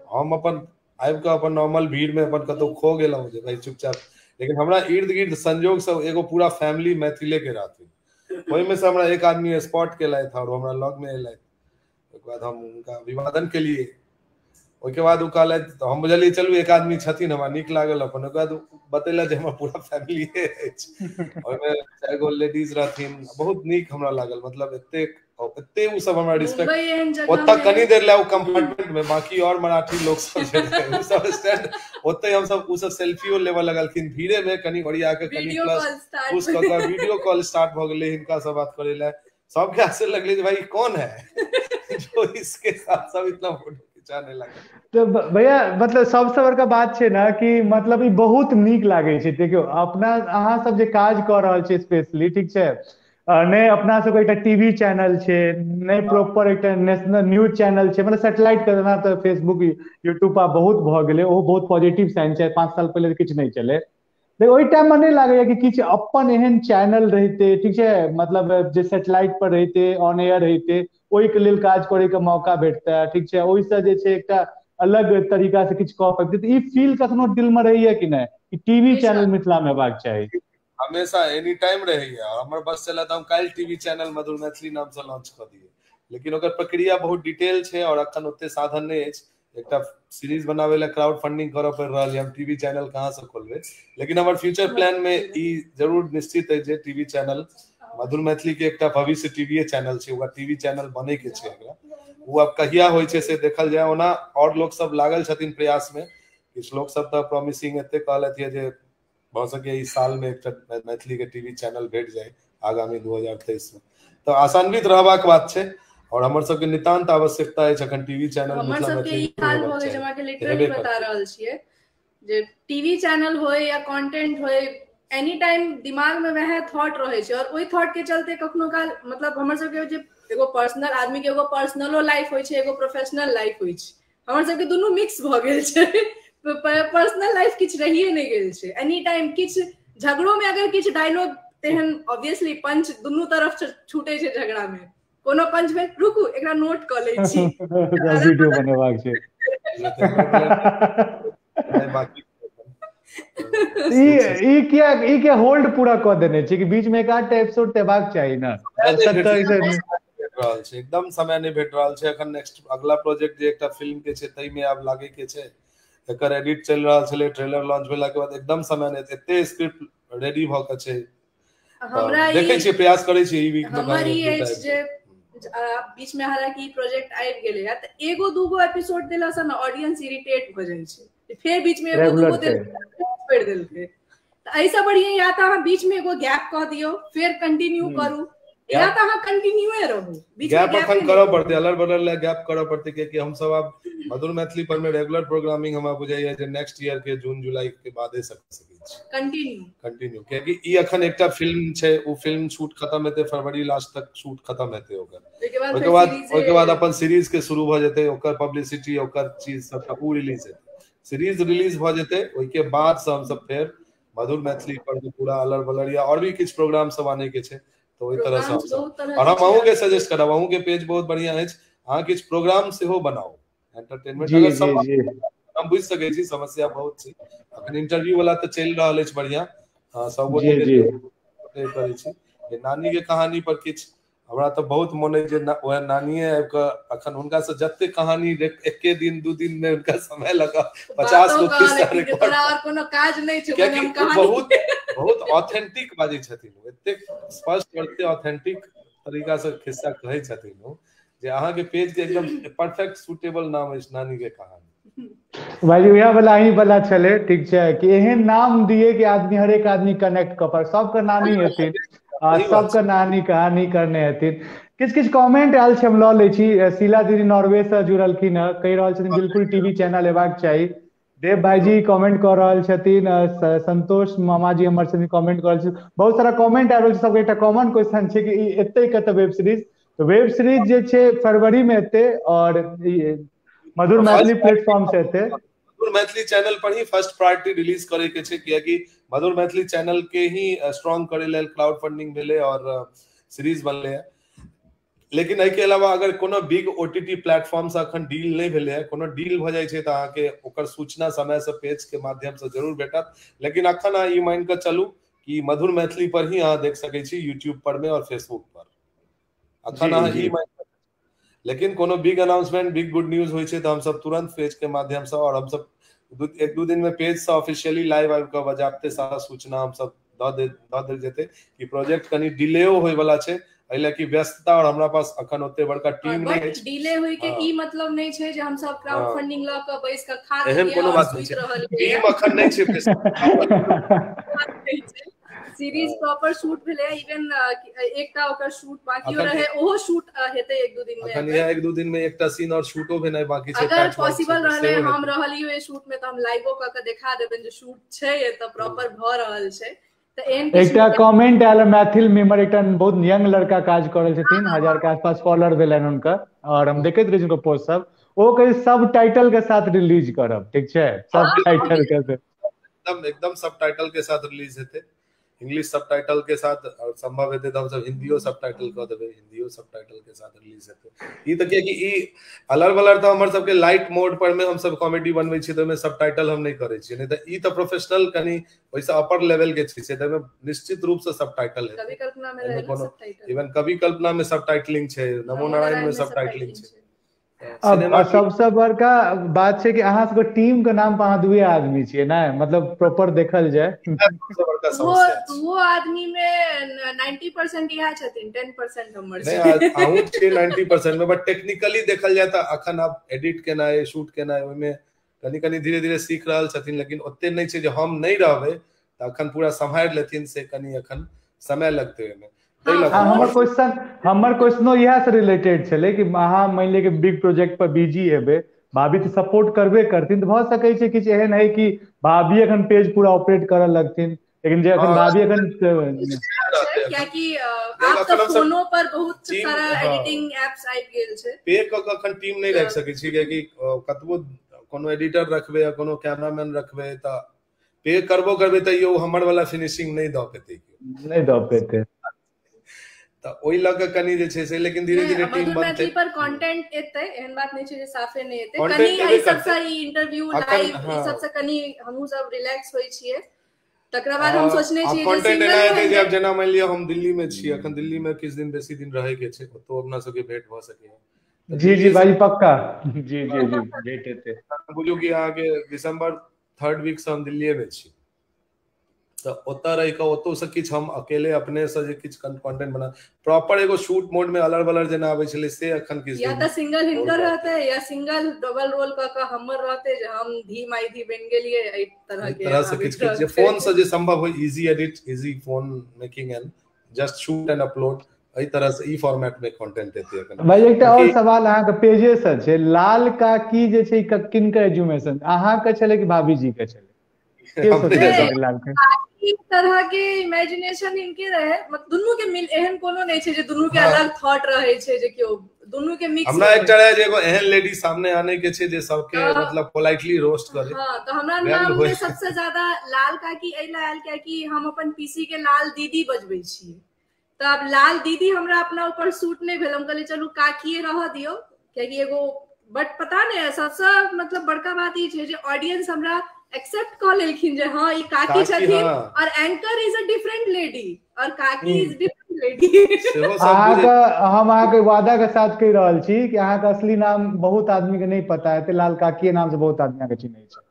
B: हम अपन आबि कऽ अपन नॉर्मल भीड़ में अपन कतहु खो गेलहुँ जे भाई चुपचाप, लेकिन हमरा इर्द गिर्द संजोग से एगो पूरा फैमिली मैथिले के रहथिन, ओहिमे से हमरा एक आदमी स्पॉट केलथि और हमरा लग में एलथि, ओहिके बाद हम हुनका अभिवादन केलियै, ओहिके बाद ओ कहलथि, तऽ हम बुझलियै चलू एक आदमी छथिन, हमरा नीक लागल अपन। ओहिके बाद बतेलथि जे हमर पूरा फैमिली अछि, ओहिमे 4 गो लेडीज रहथिन, बहुत नीक हमरा लागल, मतलब एतेक एते ओ सब हमरा रिस्पेक्ट। ओतऽ कनी देर लए ओ कम्पार्टमेंट में बाकी और मराठी लोक सब जे रहै ओ सब स्टैंड, ओतै हमसब ओ सब सेल्फियो लेबऽ लगलखिन, भीड़े में कनी ओरिया के कनी प्लस पुश कऽ कऽ वीडियो कॉल स्टार्ट भऽ गेलै हिनका सब बात करै लए, सबके आश्चर्य लगलै जे भाई कौन है जो इसके साथ सब इतना फोटो खिंचाने लगा।
A: तऽ भैया मतलब सबसँ बड़का बात छै ने कि मतलब ई बहुत नीक लागै छै। देखियौ अपना अहाँ सब जे काज कऽ रहल छी स्पेशली, ठीक छै, नहि अपना सबके एकटा टीवी चैनल छै, नहि प्रॉपर एकटा नेशनल न्यूज चैनल छै, मतलब सैटेलाइट के जेना तऽ फेसबुक यूट्यूब पर बहुत भऽ गेलै, ओहो बहुत पॉजिटिव साइन छै, 5 साल पहिले किछु नहि चलै। ओहि टाइम मे नहि लागैया कि किछु अपन एहन चैनल रहिते, ठीक छै, मतलब जे सैटेलाइट पर रहिते, ऑन एयर रहिते, ओहिके लेल काज करे के मौका भेटतै, ठीक छै, ओहिसँ जे छै एकटा अलग तरीका से किछु कऽ सकतै। तऽ ई फील कखनो दिल में रहैया कि नहि कि टीवी चैनल मिथिला मे हेबाक चाही?
B: हमेशा एनी टाइम रहैया। हमर बस चले तऽ हम काल्हि टीवी चैनल मधुर मैथिली नाम से लॉन्च कऽ दियै, लेकिन ओकर प्रक्रिया बहुत डिटेल छै और अखन ओते साधन नहि अछि। एकटा सीरीज बनाबै लए क्राउड फंडिंग करऽ पड़ि रहल यऽ, हम टीवी चैनल कहाँ से खोलबै? लेकिन हमर फ्यूचर प्लान में ई जरूर निश्चित अछि जे टीवी चैनल मधुर मैथिली के एकटा भविष्य टीवीए चैनल छै, ओकरा टीवी चैनल बनै के छै। एकरा ओ आब कहिया होइ छै से देखल जाय। ओना और लोक सब लागल छथिन प्रयास में, किछु लोक सब तऽ प्रॉमिसिंग एते कहलथि यऽ जे भऽ सकैए इस साल में एकटा मैथिली के टीवी चैनल भेट जाय आगामी 2023 में। तऽ आशान्वित रहबाक बात छै। और हमर सबके नितांत आवश्यकता अछि अखन टीवी चैनल
C: हमर सबके ई हाल भऽ गेल छै। हम अहाँके लिटरली बता रहल छियै जे टीवी चैनल होय या कंटेंट होय, एनी टाइम दिमाग में वएह थॉट रहै छै और ओहि थॉट के चलते कखनो काल मतलब हमर सबके जे एगो पर्सनल आदमी के एगो पर्सनलो लाइफ होइ छै, एगो प्रोफेशनल लाइफ होइ छै, हमर सबके दुनू मिक्स भऽ गेल छै। पर्सनल लाइफ किछु रहिए नहि गेल छै। एनी टाइम किछु झगड़ो में अगर किछु डायलॉग तेहन ऑब्वियसली पंच दुनू तरफ छूटे छै, झगड़ा में कोनो पंच में रुकू एकरा नोट कऽ लै छी,
A: वीडियो बनेबाक छै। ई किया ई के होल्ड पूरा कऽ देने छै कि बीच में एक आधटा एपिसोड देबाक चाही ना?
B: रहल छै, एकदम समय नहि भेट रहल छै अखन। नेक्स्ट अगला प्रोजेक्ट जे एकटा फिल्म के छै ताहि में आब लागे के छै, एकर एडिट चलि रहल छलै, ट्रेलर लॉन्च भेला के बाद एकदम समय नहि, एते स्क्रिप्ट रेडी भऽ के छै।
C: हमरा
B: देखै छियै, प्रयास करै छियै ई वीक में।
C: हमर ई अछि जे बीच में हालांकि ई प्रोजेक्ट आबि गेलै है तऽ एगो दूगो एपिसोड देला से ने ऑडियंस इरिटेट भऽ जाइ छै, फेर बीच में एगो दूगो छोड़ि देलकै। तऽ एहिसँ बढ़िया या तऽ अहाँ बीच में एगो गैप कऽ दियौ, फेर कंटिन्यू करू, या तऽ अहाँ कंटिन्यूए रहू।
B: गैप अखन करऽ पड़तै, अलर बलर लए गैप करऽ पड़तै, कियाकि हम सब आब मधुर मैथिली पर में रेगुलर प्रोग्रामिंग हमरा बुझाइया जे नेक्स्ट ईयर के जून जुलाई के बादे सकै छी कंटिन्यू, कियाकि ई अखन एकटा फिल्म छै, ओ फिल्म शूट खत्म हेतै फरवरी लास्ट तक शूट खत्म हेतै ओकर, ओहिके बाद अपन सीरीज के शुरू भऽ जेतै, ओकर पब्लिसिटी ओकर चीज सबटा ओ रिलीज हेतै, सीरीज रिलीज भऽ जेतै, ओहिके बाद से हम सब फेर मधुर मैथिली पर पूरा अलर बलर या और भी किछु प्रोग्राम सब आने के छै, तो ओहि तरह से और हम अहूँ के सजेस्ट करब, अहूँ के पेज बहुत बढ़िया अछि, अहाँ किछु प्रोग्राम सेहो बनाउ एंटरटेनमेंट। अगर सब हम बुझि सकै छी समस्या बहुत छै अखन, इंटरव्यू वाला तऽ चलि रहल अछि बढ़िया, सब गोटे करै छी। नानी के कहानी पर किछु हमरा तऽ बहुत मोन अछि जे वएह नानिये आबि कऽ अखन हुनका से जते कहानी एके दिन दू दिन में हुनका समय लगा 50 गो खिस्सा रिकॉर्ड,
C: कोनो काज नहि छै,
B: बहुत बहुत ऑथेंटिक बाजै छथिन, एतेक स्पष्ट और एते ऑथेंटिक तरीका से खिस्सा कहै छथिन ओ जे अहाँके पेज के एकदम परफेक्ट सुटेबल नाम अछि नानी के कहानी।
A: भाई वएह वाला अहीं वाला छलै, ठीक छै कि एहन नाम दिए कि आदमी हरेक आदमी कनेक्ट कऽ पाए, सबके नानी हेथिन, सबके नानी कहानी करने हेथिन। किछु किछु कमेंट आयल छै, हम लऽ लै छी। शीला दीदी नॉर्वे से जुड़लखिन हँ, कहि रहल छथिन बिल्कुल टीवी चैनल एबाक चाही। देव भाईजी कमेंट कऽ रहल छथिन, संतोष मामाजी हमर छथिन कमेंट कऽ रहल छथिन, बहुत सारा कमेंट आयल छै। सबके एकटा कॉमन क्वेश्चन छै कि ई एतै कतऽ वेब सीरीज? तऽ वेब सीरीज जे छै फरवरी में एतै और मधुर मैथिली प्लेटफॉर्म से एतै।
B: मधुर मैथिली चैनल पर ही फर्स्ट प्रायोरिटी रिलीज करे के छै, कियाकि मधुर मैथिली चैनल के ही स्ट्रॉन्ग करे लेल क्लाउड फंडिंग भेलै और सीरीज बनलै है। लेकिन एहि के अलावा अगर कोनो बिग ओटीटी प्लेटफॉर्म से अखन डील नहि भेलै है, कोनो डील भऽ जाइ छै तऽ अहाँके ओकर सूचना समय से पेज के माध्यम से जरूर भेटत। लेकिन अखन अहाँ ई मान कऽ चलू कि मधुर मैथिली पर ही अहाँ देख सकै छी, यूट्यूब पर में और फेसबुक पर अखन अहाँ ई मान। लेकिन कोनो big announcement big good news होइ छै तऽ हमसब तुरंत पेज के माध्यम से और हमसब एक दू दिन में पेज से ऑफिशियली लाइव आबि कऽ बजाबते सारा सूचना हमसब दऽ देल जेतै कि प्रोजेक्ट कनि डिलेओ होय वाला छै, एहि लए कि व्यस्तता और हमरा पास अखन ओते बड़का टीम नहि अछि।
C: डिले होय के ई मतलब नहि छै जे हमसब क्राउड फंडिंग लऽ कऽ बैस कऽ खा
B: एहन कोनो बात नहि छै, टीम अखन नहि छै,
C: सीरीज प्रॉपर शूट भेलै, इवन एकटा ओकर शूट बाकियो रहे, ओहो शूट हेतै एक दू दिन में।
B: अखन इएह एक दू दिन में एकटा सीन और शूटो भेनाइ बाकी छै।
C: अगर पॉसिबल रहलै हम रहलियो ए शूट में तऽ हम लाइवो कऽ के देखा देबनि जे शूट छै एतऽ प्रॉपर भऽ रहल छै। तऽ
A: एकटा कमेंट आयल मैथिल मेमर, एकटा बहुत यंग लड़का काज कऽ रहल छथिन, 1000 के आसपास फॉलोअर भेलनि हुनकर और हम देखैत रहै छी हुनकर पोस्ट सब, ओ कहै सब टाइटल के साथ रिलीज करब, ठीक छै, सब टाइटल के
B: एकदम एकदम सब टाइटल के साथ रिलीज हेतै, इंग्लिश सबटाइटल के साथ, और संभव हेतै तऽ हमसब हिंदियो सबटाइटल कऽ देबै, हिंदियो सबटाइटल के साथ रिलीज हेतै। ई तऽ कियाकि ई अलर बलर तऽ हमर सबके लाइट मोड पर में हमसब कॉमेडी बनबै छियै तऽ ओहिमे सबटाइटल हम नहि करै छियै, नहि तऽ ई तऽ प्रोफेशनल कनि ओहिसँ अपर लेवल के छै, ताहिमे निश्चित रूप से सबटाइटल हेतै।
C: कवि कल्पना में रहै सबटाइटल,
B: इवन कवि कल्पना में सबटाइटलिंग छै, नमो नारायण में सबटाइटलिंग छै।
A: अब सबसे बड़का बात छै कि अहाँ सबके टीम के नाम पर अहाँ दुए आदमी छियै ने, मतलब प्रॉपर देखल जाय
C: वो आदमी में 90% इएह छथिन, 10% हमर
B: छै। नहीं अहूँ छियै 90% में, बट टेक्निकली देखल जाय तऽ अखन आब एडिट केनाइ शूट केनाइ ओहिमे कनि कनि धीरे धीरे सीख रहल छथिन, लेकिन ओते नहि छै जे हम नहि रहबै तऽ अखन पूरा सम्हारि लेथिन, से कनि अखन समय लगतै ओहिमे।
A: हमर क्वेश्चनो इएह से रिलेटेड छलै कि अहाँ मानि लिअ कि बिग प्रोजेक्ट पर बिजी हेबै, भाभी तऽ सपोर्ट करबे करथिन, तऽ भऽ सकै छै किछु एहन है कि भाभी एखन पेज पूरा ऑपरेट करऽ लगथिन, लेकिन जे एखन भाभी एखन
C: कियाकि आब तऽ फोनो पर बहुत सारा एडिटिंग एप्स आबि गेल छै।
B: पे कऽ के एखन टीम नहि राखि सकै छी, कियाकि कतबो कोनो एडिटर रखबै या कोनो कैमरामैन रखबै तऽ पे करबो करबै तैयो हमर वाला फिनिशिंग नहि दऽ पेतै,
A: नहि दऽ पेतै।
B: तऽ ओहि लऽ कऽ कनि जे छै से, लेकिन धीरे धीरे टीम बनतै।
C: मैथिली पर कंटेंट एतै, एहन बात नहि छै जे साफे नहि एतै। कनि एहि सबसँ ई इंटरव्यू लाइव ई सबसँ कनि हमहूँ सब रिलैक्स होइ छियै, तकरा बाद हम सोचने छियै जे
B: कंटेंट एना हेतै जे आब जेना मानि लिअ हम दिल्ली मे छी, अखन दिल्ली मे किछु दिन बेसी दिन रहै के छै, ओतौ अपना सबके भेंट भऽ सकैया।
A: जी जी भाई पक्का, जी जी जी भेंट हेतै।
B: बुझू कि अहाँके दिसंबर 3rd वीक से हम दिल्लीए मे छी, तऽ ओतऽ रहि कऽ ओतौसँ किछु हम अकेले अपने से जे किछु कंटेंट बना प्रॉपर एगो शूट मोड में अलर बलर जेना आबै छलै से अखन किछु
C: या तऽ सिंगल हिनकर रहतै या सिंगल डबल रोल कऽ कऽ हमर रहतै, जे हम धी माई धी बनि गेलियै, एहि तरह के
B: तरह से किछु किछु जे फोन से जे संभव होइ, easy edit, easy phone making and just shoot and upload, एहि तरह से ई फॉर्मेट में कंटेंट एतै अखन।
A: भाई एकटा और सवाल अहाँके पेजे से छै, लाल काकी जे छै किनकर एजुमेशन अहाँके छलै कि भाभी जी के छलै?
C: तरह के इमेजिनेशन इनके रहे, मतलब दुनू के मिल एहन कोनो नहि छै जे दुनू के अलग थॉट रहे छै, जे केओ दुनू के मिक्स।
B: हमरा एकटा रहे जे एगो एहन लेडी सामने आने के छै जे सबके मतलब पोलाइटली रोस्ट करे।
C: हां, तऽ हमरा नाम में सबसे ज्यादा लाल काकी एहि ला आयल कियाकि हम अपन पीसी के लाल दीदी बजबै छियै, तऽ आब लाल दीदी हमरा अपना ऊपर सूट नहि भेल, हम कहलियै चलू काकीए रहऽ दियौ, कियाकि एगो बट पता नहि सबसँ मतलब बड़का बात ई छै जे ऑडियंस हमरा एक्सेप्ट कऽ लेलखिन जे हाँ ई काकी छथिन, और anchor is a different lady और काकी is different lady.
A: अहाँके हम अहाँके वादा के साथ कहि रहल छी कि अहाँके असली नाम बहुत आदमी के नहीं पता है, लाल काकी नाम से बहुत आदमी अहाँके चिन्है छै।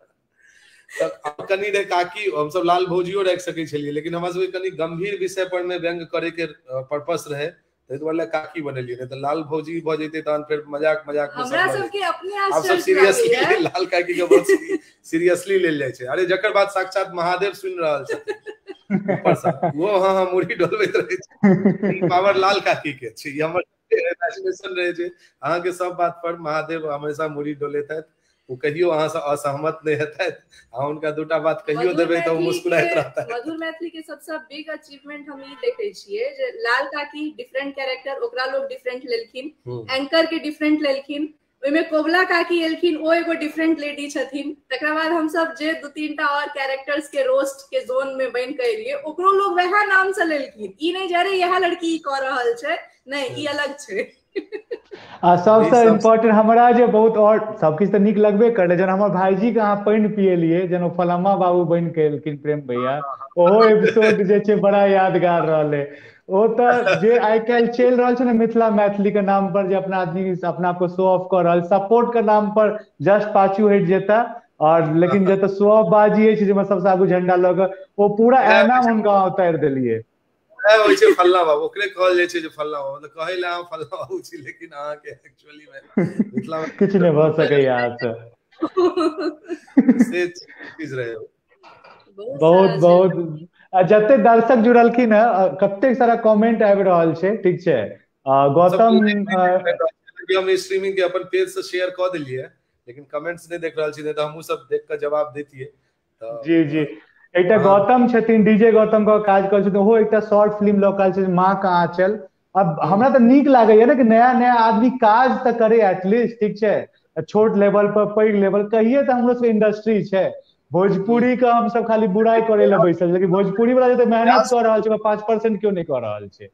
B: कनि रहे काकी, हमसब लाल भौजियो राखि सकै छलियै, लेकिन हमरा सबके कनि गंभीर विषय पर में व्यंग करे के पर्पस रहे, ताहि दुआरे काकी बनेलियै, नहि तऽ लाल भौजी भऽ जैतै तहन फेर मजाक मजाक
C: में हमरा सबके अपने
B: आब सब सीरियसली लाल काकी के बहुत सीरियसली लेल जाइ छै। अरे जकर बात साक्षात महादेव सुनि रहल छथिन ऊपर से, वो हाँ हाँ मुड़ी डोलबैत रहै छै, ई पावर लाल काकी के छै। ई हमर इमेजिनेशन रहै छै, अहाँके सब बात पर महादेव हमेशा मुड़ी डोलैत हैत, ओ कहियो अहाँ से असहमत नहि हेतैथ, अहाँ हुनका दूटा बात कहियो देबै तऽ ओ मुस्कुराइत रहता।
C: मधुर मैथिली के सबसँ बिग अचीवमेंट हम ई देखै छियै जे लाल काकी डिफरेंट कैरेक्टर, ओकरा लोग डिफरेंट लेलखिन, एंकर के डिफरेंट लेलखिन, ओहिमे कोबला काकी एलखिन, ओ एगो डिफरेंट लेडी छथिन, तकरा बाद हमसब जे 2-3 टा और कैरेक्टर्स के रोस्ट के जोन में बनि के एलियै, ओकरो लोग वएह नाम से लेलखिन, ई नहि जे अरे इएह लड़की ई कऽ रहल छै, नहि ई अलग छै।
A: आ सबसँ इम्पोर्टेंट हमरा जे बहुत और सबकिछु तऽ नीक लगबे करलै, जेना हमर भाईजी के अहाँ पानि पियेलियै, जेना फलामा बाबू बनि के एलखिन प्रेम भैया, ओहो एपिसोड जे छै बड़ा यादगार रहलै। ओ तऽ जे आइ काल्हि चलि रहल छै ने मिथिला मैथिली के नाम पर, जे अपना आदमी अपना आपको शो ऑफ कऽ रहल, सपोर्ट के नाम पर जस्ट पाछू हटि जेता, और लेकिन जतऽ शो ऑफ बाजी अछि जाहिमे सबसँ आगू झंडा लऽ कऽ ओ पूरा ऐना हुनका उतारि देलियै।
B: होइ छै फल्ला बाबू, ओकरे कहल जाइ छै जे फल्ला बाबू, मतलब कहै लए अहाँ फल्ला बाबू छी, लेकिन अहाँके एक्चुअली में मिथिला में
A: किछु नहि भऽ सकैया अहाँसँ।
B: से चीज रहे
A: बहुत बहुत। आ जते दर्शक जुड़लखिन है, कतेक सारा कमेंट आबि रहल छै, ठीक छै। गौतम
B: हम स्ट्रीमिंग के अपन पेज से शेयर कऽ देलियै, लेकिन कमेंट्स नहि देख रहल छी, नहि तऽ हमहूँ सब देख कऽ जवाब दैतियै।
A: जी जी, एकटा गौतम छथिन, डीजे गौतम के काज करै छथिन, ओहो एकटा शॉर्ट फिल्म लऽ कऽ आयल छथिन, माँ के आंचल। अब हमरा तऽ नीक लागैया ने कि नया नया आदमी काज तऽ करे एटलीस्ट, ठीक छै, छोट लेवल पर पैघ लेवल कहिये तऽ हमरो सबके इंडस्ट्री छै। भोजपुरी के हमसब खाली बुराइ करे लए बैसल, लेकिन भोजपुरी वाला जते मेहनत कऽ रहल छै 5% केओ नहि कऽ रहल छै।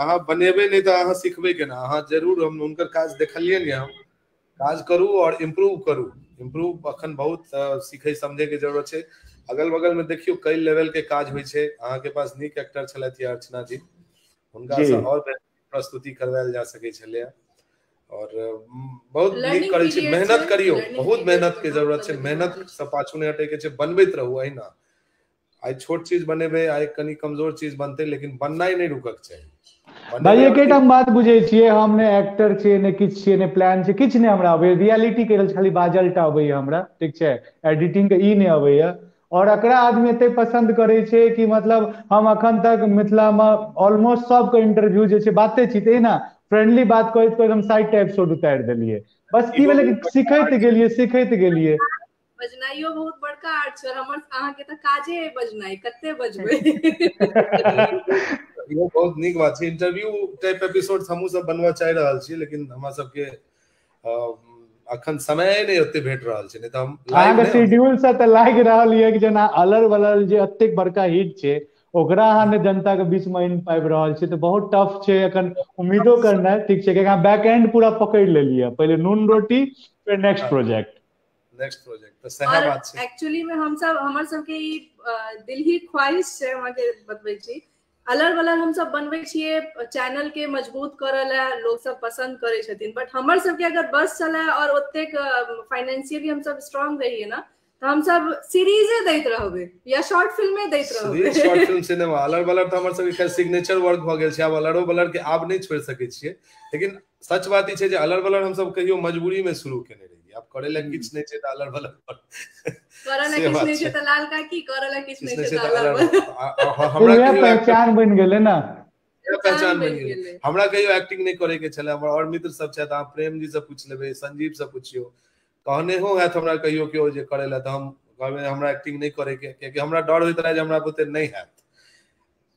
B: अहाँ बनेबै नहि तऽ अहाँ सिखबै केना? अहाँ जरूर, हम हुनकर काज देखलियै ने, हम काज करू और इम्प्रूव करू। इम्प्रूव अखन बहुत सीखै समझै के जरूरत छै। अगल बगल में देखियौ कई लेवल के काज होइ छै। अहाँके पास नीक एक्टर छलथि अर्चना जी, हुनका से और प्रस्तुति करवायल जा सकै छलै, और बहुत नीक करै छै। मेहनत करियौ, बहुत मेहनत के जरूरत छै, मेहनत से पाछू नहि हटै के छै, बनबैत रहू। अहिना आइ छोट चीज बनेबै, आइ कनि कमजोर चीज बनतै, लेकिन बननाइ नहि रुकक चाही।
A: भाई एकेटा हम बात बुझै छियै, हम ने एक्टर छियै, ने किछु छियै, ने प्लान छै, किछु नहि हमरा अबैया, रियलिटी के खाली बाजल टा अबैया हमरा, ठीक छै, एडिटिंग के ई नहि अबैया। और एकरा आदमी एते पसंद करै छै कि मतलब हम अखन तक मिथिला में ऑलमोस्ट सबके इंटरव्यू जे छै बाते छी ते ना फ्रेंडली बात करैत करैत हम 60 एपिसोड उतारि देलियै। बस की भेलै कि सिखैत गेलियै सिखैत गेलियै।
C: बजनाइयो बहुत बड़का आर्ट छै, हमर अहाँके तऽ काजे है बजनाइ, कते बजबै।
B: इहो बहुत नीक बात छै। इंटरव्यू टाइप एपिसोड हमहूँ सब बनबऽ चाहि रहल छी, लेकिन हमरा सबके अखन समय नहि ओते भेट रहल छै, नहि तऽ हम
A: अहाँके शेड्यूल से तऽ लागि रहल यऽ कि जेना अलर बलर जे एतेक बड़का हिट छै ओकरा अहाँ ने जनता के बीच मे आनि पाबि रहल छी, तऽ बहुत टफ छै अखन उम्मीदो करनाइ। ठीक छै, कियाकि अहाँ बैक एंड पूरा पकड़ि लेलियै, पहिले नून रोटी फेर नेक्स्ट प्रोजेक्ट।
B: नेक्स्ट प्रोजेक्ट तऽ सएह बात छै।
C: एक्चुअली में हम सब हमर सबके ई दिल ही ख्वाहिश छै, अहाँके बतबै छी अलर बलर हम सब बनबै छियै चैनल के मजबूत करऽ लए, लोग सब पसंद करै छथिन, बट हमर सबके अगर बस चले और ओतेक फाइनेंशियली हम सब स्ट्रांग रहिए ना, तऽ हम सब सीरीजे दैत रहबै या शॉर्ट फिल्मे दैत रहबै।
B: शॉर्ट फिल्म सिनेमा अलर बलर तऽ हमर सबके सिग्नेचर वर्क भऽ गेल छै। आब अलरो बलर के आब नहि छोड़ि सकै छियै, लेकिन सच बात ई छै जे अलर बलर हम सब कहियो मजबूरी में शुरू केने रहियै। आब करे लए किछु नहि छै तऽ अलर बलर
C: करे लए किछु नहि छै तऽ लाल काकी, करे लए किछु नहि छै तऽ अलर बलर।
B: हमरा
A: पहचान बनि गेलै ना,
B: पहचान बनि गेलै। हमरा कहियो एक्टिंग नहि करे के छलै। हमर और मित्र सब छथि, अहाँ प्रेम जी से पूछि लेबै, संजीव से पुछियौ, कहने हो हैत हमरा कहियो केओ जे करे लए, तऽ हम कहबै हमरा एक्टिंग नहि करे के, कियाकि हमरा डर होइत रहै जे हमरा बुते नहि हैत।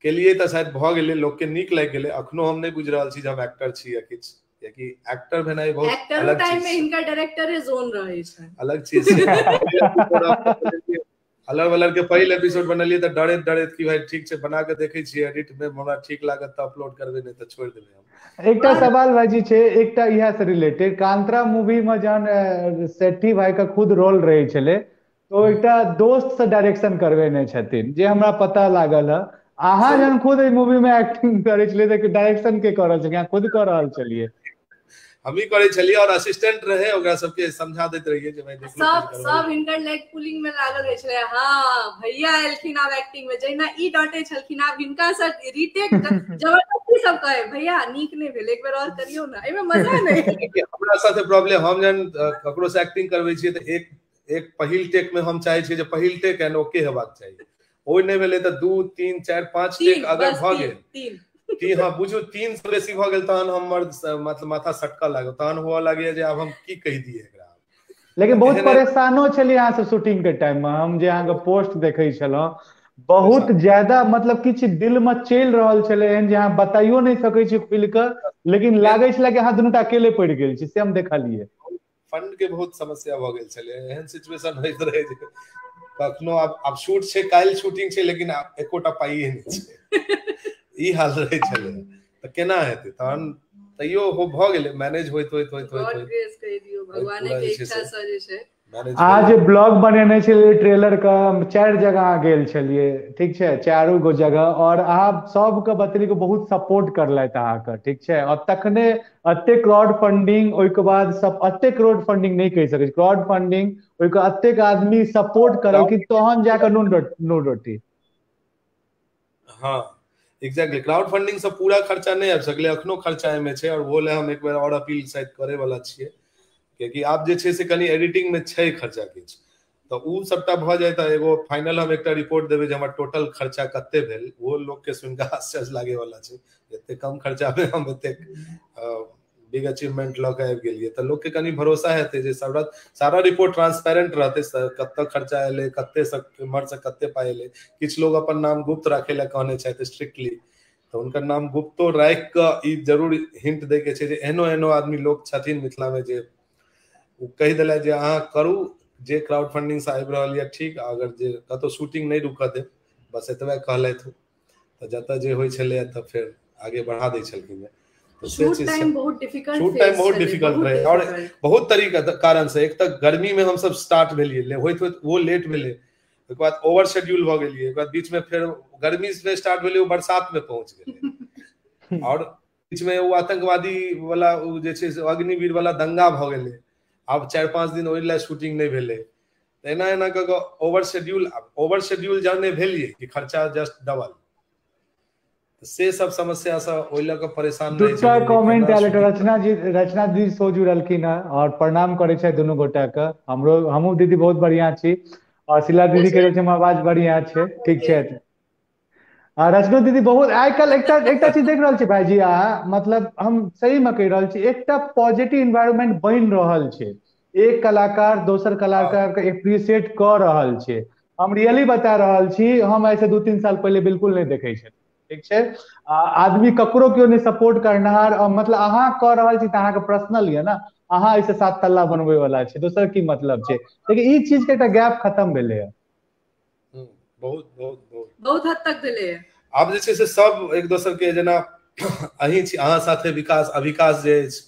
B: केलियै तऽ शायद भऽ गेलै, लोकके नीक लागि गेलै। अखनो हम नहि बुझि रहल छी जे हम एक्टर छी या किछु, कियाकि एक्टर भेनाइ बहुत अलग
C: चीज छै। हिनकर डायरेक्टरे जोन रहै छै,
B: अलग चीज छै। अलर बलर के पहिल एपिसोड बनेलियै तऽ डरैत डरैत कि भाई ठीक छै बना के देखै छियै, एडिट में हमरा ठीक लागत तऽ अपलोड करबै, नहि तऽ छोड़ि देबै
A: हम। एकटा सवाल भाईजी छै, एकटा इएह से रिलेटेड, कांतरा मूवी में जहन सेठी भाई के खुद रोल रहै छलै तो एकटा दोस्त से डायरेक्शन करबेने छथिन, जे हमरा पता लागल है। अहाँ जहन खुद एहि मूवी में एक्टिंग करै छलियै तऽ डायरेक्शन के कर रहल छलियै? अहाँ खुद कर रहल छलियै?
B: हमही करै छलियै और असिस्टेंट रहे, ओकरा सबके समझा दैत रहियै जे भाई
C: देखो। सब हिनकर लेग पुलिंग में लागल रहै छलै। हाँ भैया एलखिन आब एक्टिंग में, जहिना ई डांटे छलखिन आब हिनका से रिटेक जबरदस्ती सब कहे भैया नीक नहि भेल, एक बेर और करियौ ना, एहिमे मजा नहि।
B: हमरा साथे प्रॉब्लम, हम जहन ककरो से एक्टिंग करबै छियै तऽ एक पहिल टेक में हम चाहै छियै जे पहिल टेक एंड ओके हेबाक चाही, ओहि नहि भेलै तऽ 2 3 4 5 टेक अगर भऽ गेल, हाँ बुझू 3 से बेसी भऽ गेल तहन हमर मतलब माथा सटका लागल, तहन हुआ लागैया जे आब हम की कहि दियै एकरा।
A: लेकिन बहुत परेशानो छलियै अहाँ सब शूटिंग के टाइम में। हम जे अहाँके पोस्ट देखै छलहुँ, बहुत ज्यादा मतलब किछु दिल में चलि रहल छलै एहन जे अहाँ बताइयो नहि सकै छी खुलि कऽ, लेकिन लागै छलै कि अहाँ दुनू टा अकेले पड़ि गेल छी, से हम देखलियै।
B: फंड के बहुत समस्या भऽ गेल छलै, एहन सिचुएशन होइत रहै जे कखनो आब शूट छै, काल्हि शूटिंग छै, लेकिन आब एकोटा पाइए नहि छै, ई हाल रहै छलै, तऽ केना हेतै? तहन तैयो भऽ गेलै मैनेज होइत होइत होइत होइत।
A: अहाँ जे ब्लॉग बनेने छलियै ट्रेलर के, 4 जगह अहाँ गेल छलियै, ठीक छै, 4 गो जगह, और अहाँ सबके बतेलियै बहुत सपोर्ट करलथि अहाँके, ठीक छै। और तखने एते क्राउड फंडिंग, ओहिके बाद सब एते क्राउड फंडिंग नहि कहि सकै छी, क्राउड फंडिंग ओहिके एतेक आदमी सपोर्ट करलखिन तहन जाकऽ नून रोटी।
B: हाँ एग्जैक्टली, क्राउड फंडिंग से पूरा खर्चा नहि आबि सकलै, अखनो खर्चा एहिमे छै, और वो लए हम एक बेर और अपील शायद करे वाला छियै, कियाकि आब जे छै से कनि एडिटिंग में छै खर्चा किछु, तऽ ओ सबटा भऽ जाय तऽ एगो फाइनल हम एकटा रिपोर्ट देबै जे हमर टोटल खर्चा कते भेल। वो लोग के सुनि कऽ आश्चर्य लागे वाला छै, एते कम खर्चा में हम एतेक बिग अचीवमेंट लऽ के आबि गेलियै। तऽ लोक के कनि भरोसा हेतै जे सारा रिपोर्ट ट्रांसपेरेंट रहतै, कतऽ खर्चा एलै, कते एम्हर से कते पाइ एलै। किछु लोग अपन नाम गुप्त राखै लए कहने छथि स्ट्रिक्टली, तऽ हुनकर नाम गुप्तो राखि कऽ ई जरूर हिंट दै के छै जे एहनो एहनो आदमी लोक छथिन मिथिला में जे ओ कहि देलथि जे अहाँ करू, जे क्राउड फंडिंग से आबि रहल यऽ ठीक, अगर जे कतहु शूटिंग नहि रुकऽ देब, बस एतबे कहलथि। तऽ जतऽ जे होइ छलैए तऽ फेर आगे बढ़ा दै छलखिन।
C: शूट टाइम बहुत डिफिकल्ट
B: रहे, और बहुत तरीका कारण से, एक तऽ गर्मी में हमसब स्टार्ट भेलियै, होइत होइत वो लेट भेलै, ओहिके बाद ओवर शेड्यूल भऽ गेलियै, ओहिके बाद बीच में फेर गर्मी में स्टार्ट भेलै, ओ बरसात में पहुँच गेलै, और बीच में ओ आतंकवादी वाला ओ जे छै से अग्निवीर वाला दंगा भऽ गेलै, आब 4-5 दिन ओहि लए शूटिंग नहि भेलै। एना एना कऽ कऽ ओवर शेड्यूल जहने भेलियै कि खर्चा जस्ट डबल, से सब समस्या से ओहि लऽ कऽ परेशान
A: रहै छै। दूटा कमेंट आयल, रचना जी, रचना दीदी सेहो जुड़लखिन हँ और प्रणाम करै छै दुनू गोटा के। हमहूँ दीदी बहुत बढ़िया छी। और शीला दीदी कहि रहल छै आवाज बढ़िया छै, ठीक छै। आ रचना दीदी बहुत आइ काल्हि एकटा एकटा चीज देख रहल छी भाईजी अहाँ, मतलब हम सही में कहि रहल छी, एकटा पॉजिटिव एनवायरनमेंट बनि रहल छै, एक कलाकार दोसर कलाकार के एप्रिसिएट कऽ रहल छै। हम रियली बता रहल छी, हम ऐसे 2-3 साल पहिले बिल्कुल नहि देखै छलियै, ठीक छै। आदमी ककरो केओ नहि सपोर्ट करनिहार, मतलब अहाँ कऽ रहल छी तऽ अहाँके पर्सनल यऽ ने, अहाँ एहिसँ 7 तल्ला बनबै वाला छै, दोसर की मतलब छै। लेकिन ई चीज के एकटा गैप खत्म भेलै।
B: बहुत बहुत बहुत
C: बहुत हद तक भेलै।
B: आब जे छै से सब एक दोसर के, जेना अहीं छी, अहाँ साथे विकास अभिकास जे अछि,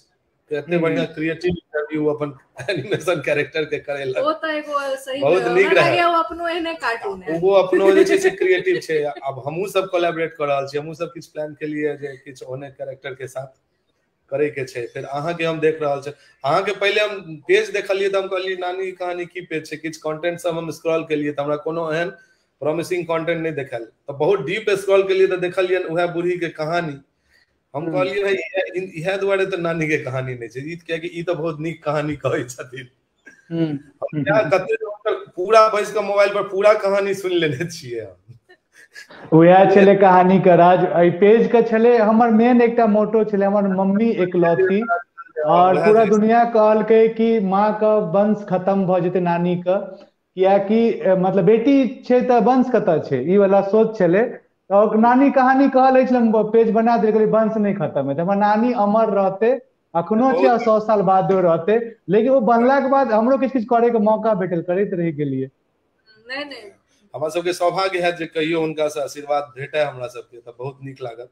B: एते बढ़िया क्रिएटिव इंटरव्यू अपन एनिमेशन कैरेक्टर के करेलक,
C: ओ तऽ एगो सही
B: बहुत नीक रहै।
C: ओ अपनो एहने कार्टून है,
B: ओ अपनो जे छै से क्रिएटिव छै। आब हमहूँ सब कोलैबोरेट कऽ रहल छी, हमहूँ सब किछु प्लान केलियै जे किछु ओहने कैरेक्टर के साथ करे के छै। फेर अहाँके हम देख रहल छी, अहाँके पहिले हम पेज देखलियै तऽ हम कहलियै नानी कहानी की पेज छै, किछु कंटेंट सब हम स्क्रॉल केलियै तऽ हमरा कोनो एहन प्रॉमिसिंग कंटेंट नहि देखायल, तऽ बहुत डीप स्क्रॉल केलियै तऽ देखलियनि उएह बूढ़ी के कहानी। हम कहलियै भाई इएह दुआरे तऽ नानी के कहानी नहि छै, कियाकि ई तऽ बहुत नीक कहानी कहै छथिन। कते पूरा बैस कऽ मोबाइल पर पूरा कहानी सुनि लेने छियै हम।
A: उएह छलै कहानी के राज, एहि पेज के छलै हमर मेन एकटा मोटो छलै, हमर मम्मी एकलौती, और पूरा दुनिया कहलकै कि माँ के वंश खत्म भऽ जेतै नानी के, कियाकि मतलब बेटी छै तऽ वंश कतऽ छै, ई वाला सोच छलै। और नानी कहानी कहल अछि, हम पेज बना देलियै, वंश नहि खत्म हेतै, हमर नानी अमर रहतै, अखनो छै और 100 साल बादो रहतै। लेकिन ओ बनलाक बाद हमरो किछु किछु करे के मौका भेटल, करैत रहि गेलियै।
C: नहि नहि,
B: हमरा सबके सौभाग्य हैत जे कहियो हुनका से आशीर्वाद भेटै हमरा सबके, तऽ बहुत नीक लागत।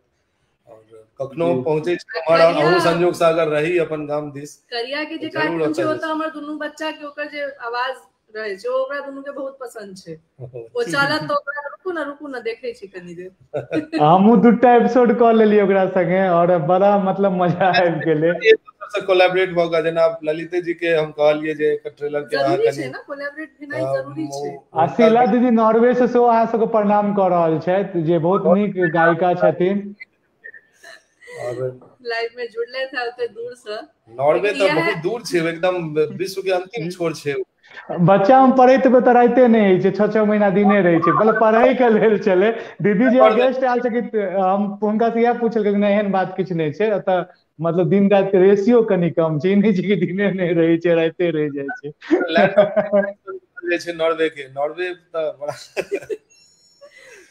B: और कखनो पहुँचे अहूँ संजोग सागर रही अपन गाम दिस।
C: करिया के जे कार्टून छै ओ तऽ हमर दुनू बच्चा के ओकर जे आवाज रहै छै ओकरा दुनू के बहुत पसंद छै। ओ चलत तऽ ओकरा रुकू ना देखै छी कनी देर।
A: हमहूँ 2टा एपिसोड कऽ लेलियै ओकरा संगे और बड़ा मतलब मजा आबि गेलै।
B: से कोलैबोरेट भऽ गेल, जेना ललिते जी के हम कहलियै जे एकर ट्रेलर के अहाँ
C: जरूरी छै ना, कोलैबोरेट भेनाइ जरूरी छै।
A: आ शीला दीदी नॉर्वे से सेहो अहाँ सबके प्रणाम कऽ रहल छथि, जे बहुत नीक गायिका छथिन
B: और
C: लाइव में जुड़ले थे ओते दूर से।
B: नॉर्वे तऽ बहुत दूर छै, एकदम विश्व के अंतिम छोर छै।
A: बच्चा हम पढ़ैत तऽ राइते नहि होइ छै, 6-6 महीना दिने रहै छै, मतलब पढ़ै के लेल छलै। दीदी जी गेस्ट आयल छथिन, हम हुनका से इएह पूछलकै नहि एहन बात किछु नहि छै, एतऽ मतलब दिन राति के रेशियो कनि कम छै, ई नहि छै कि दिने नहि रहै छै राइते रहि जाइ
B: छै। नॉर्वे के, नॉर्वे तऽ बड़ा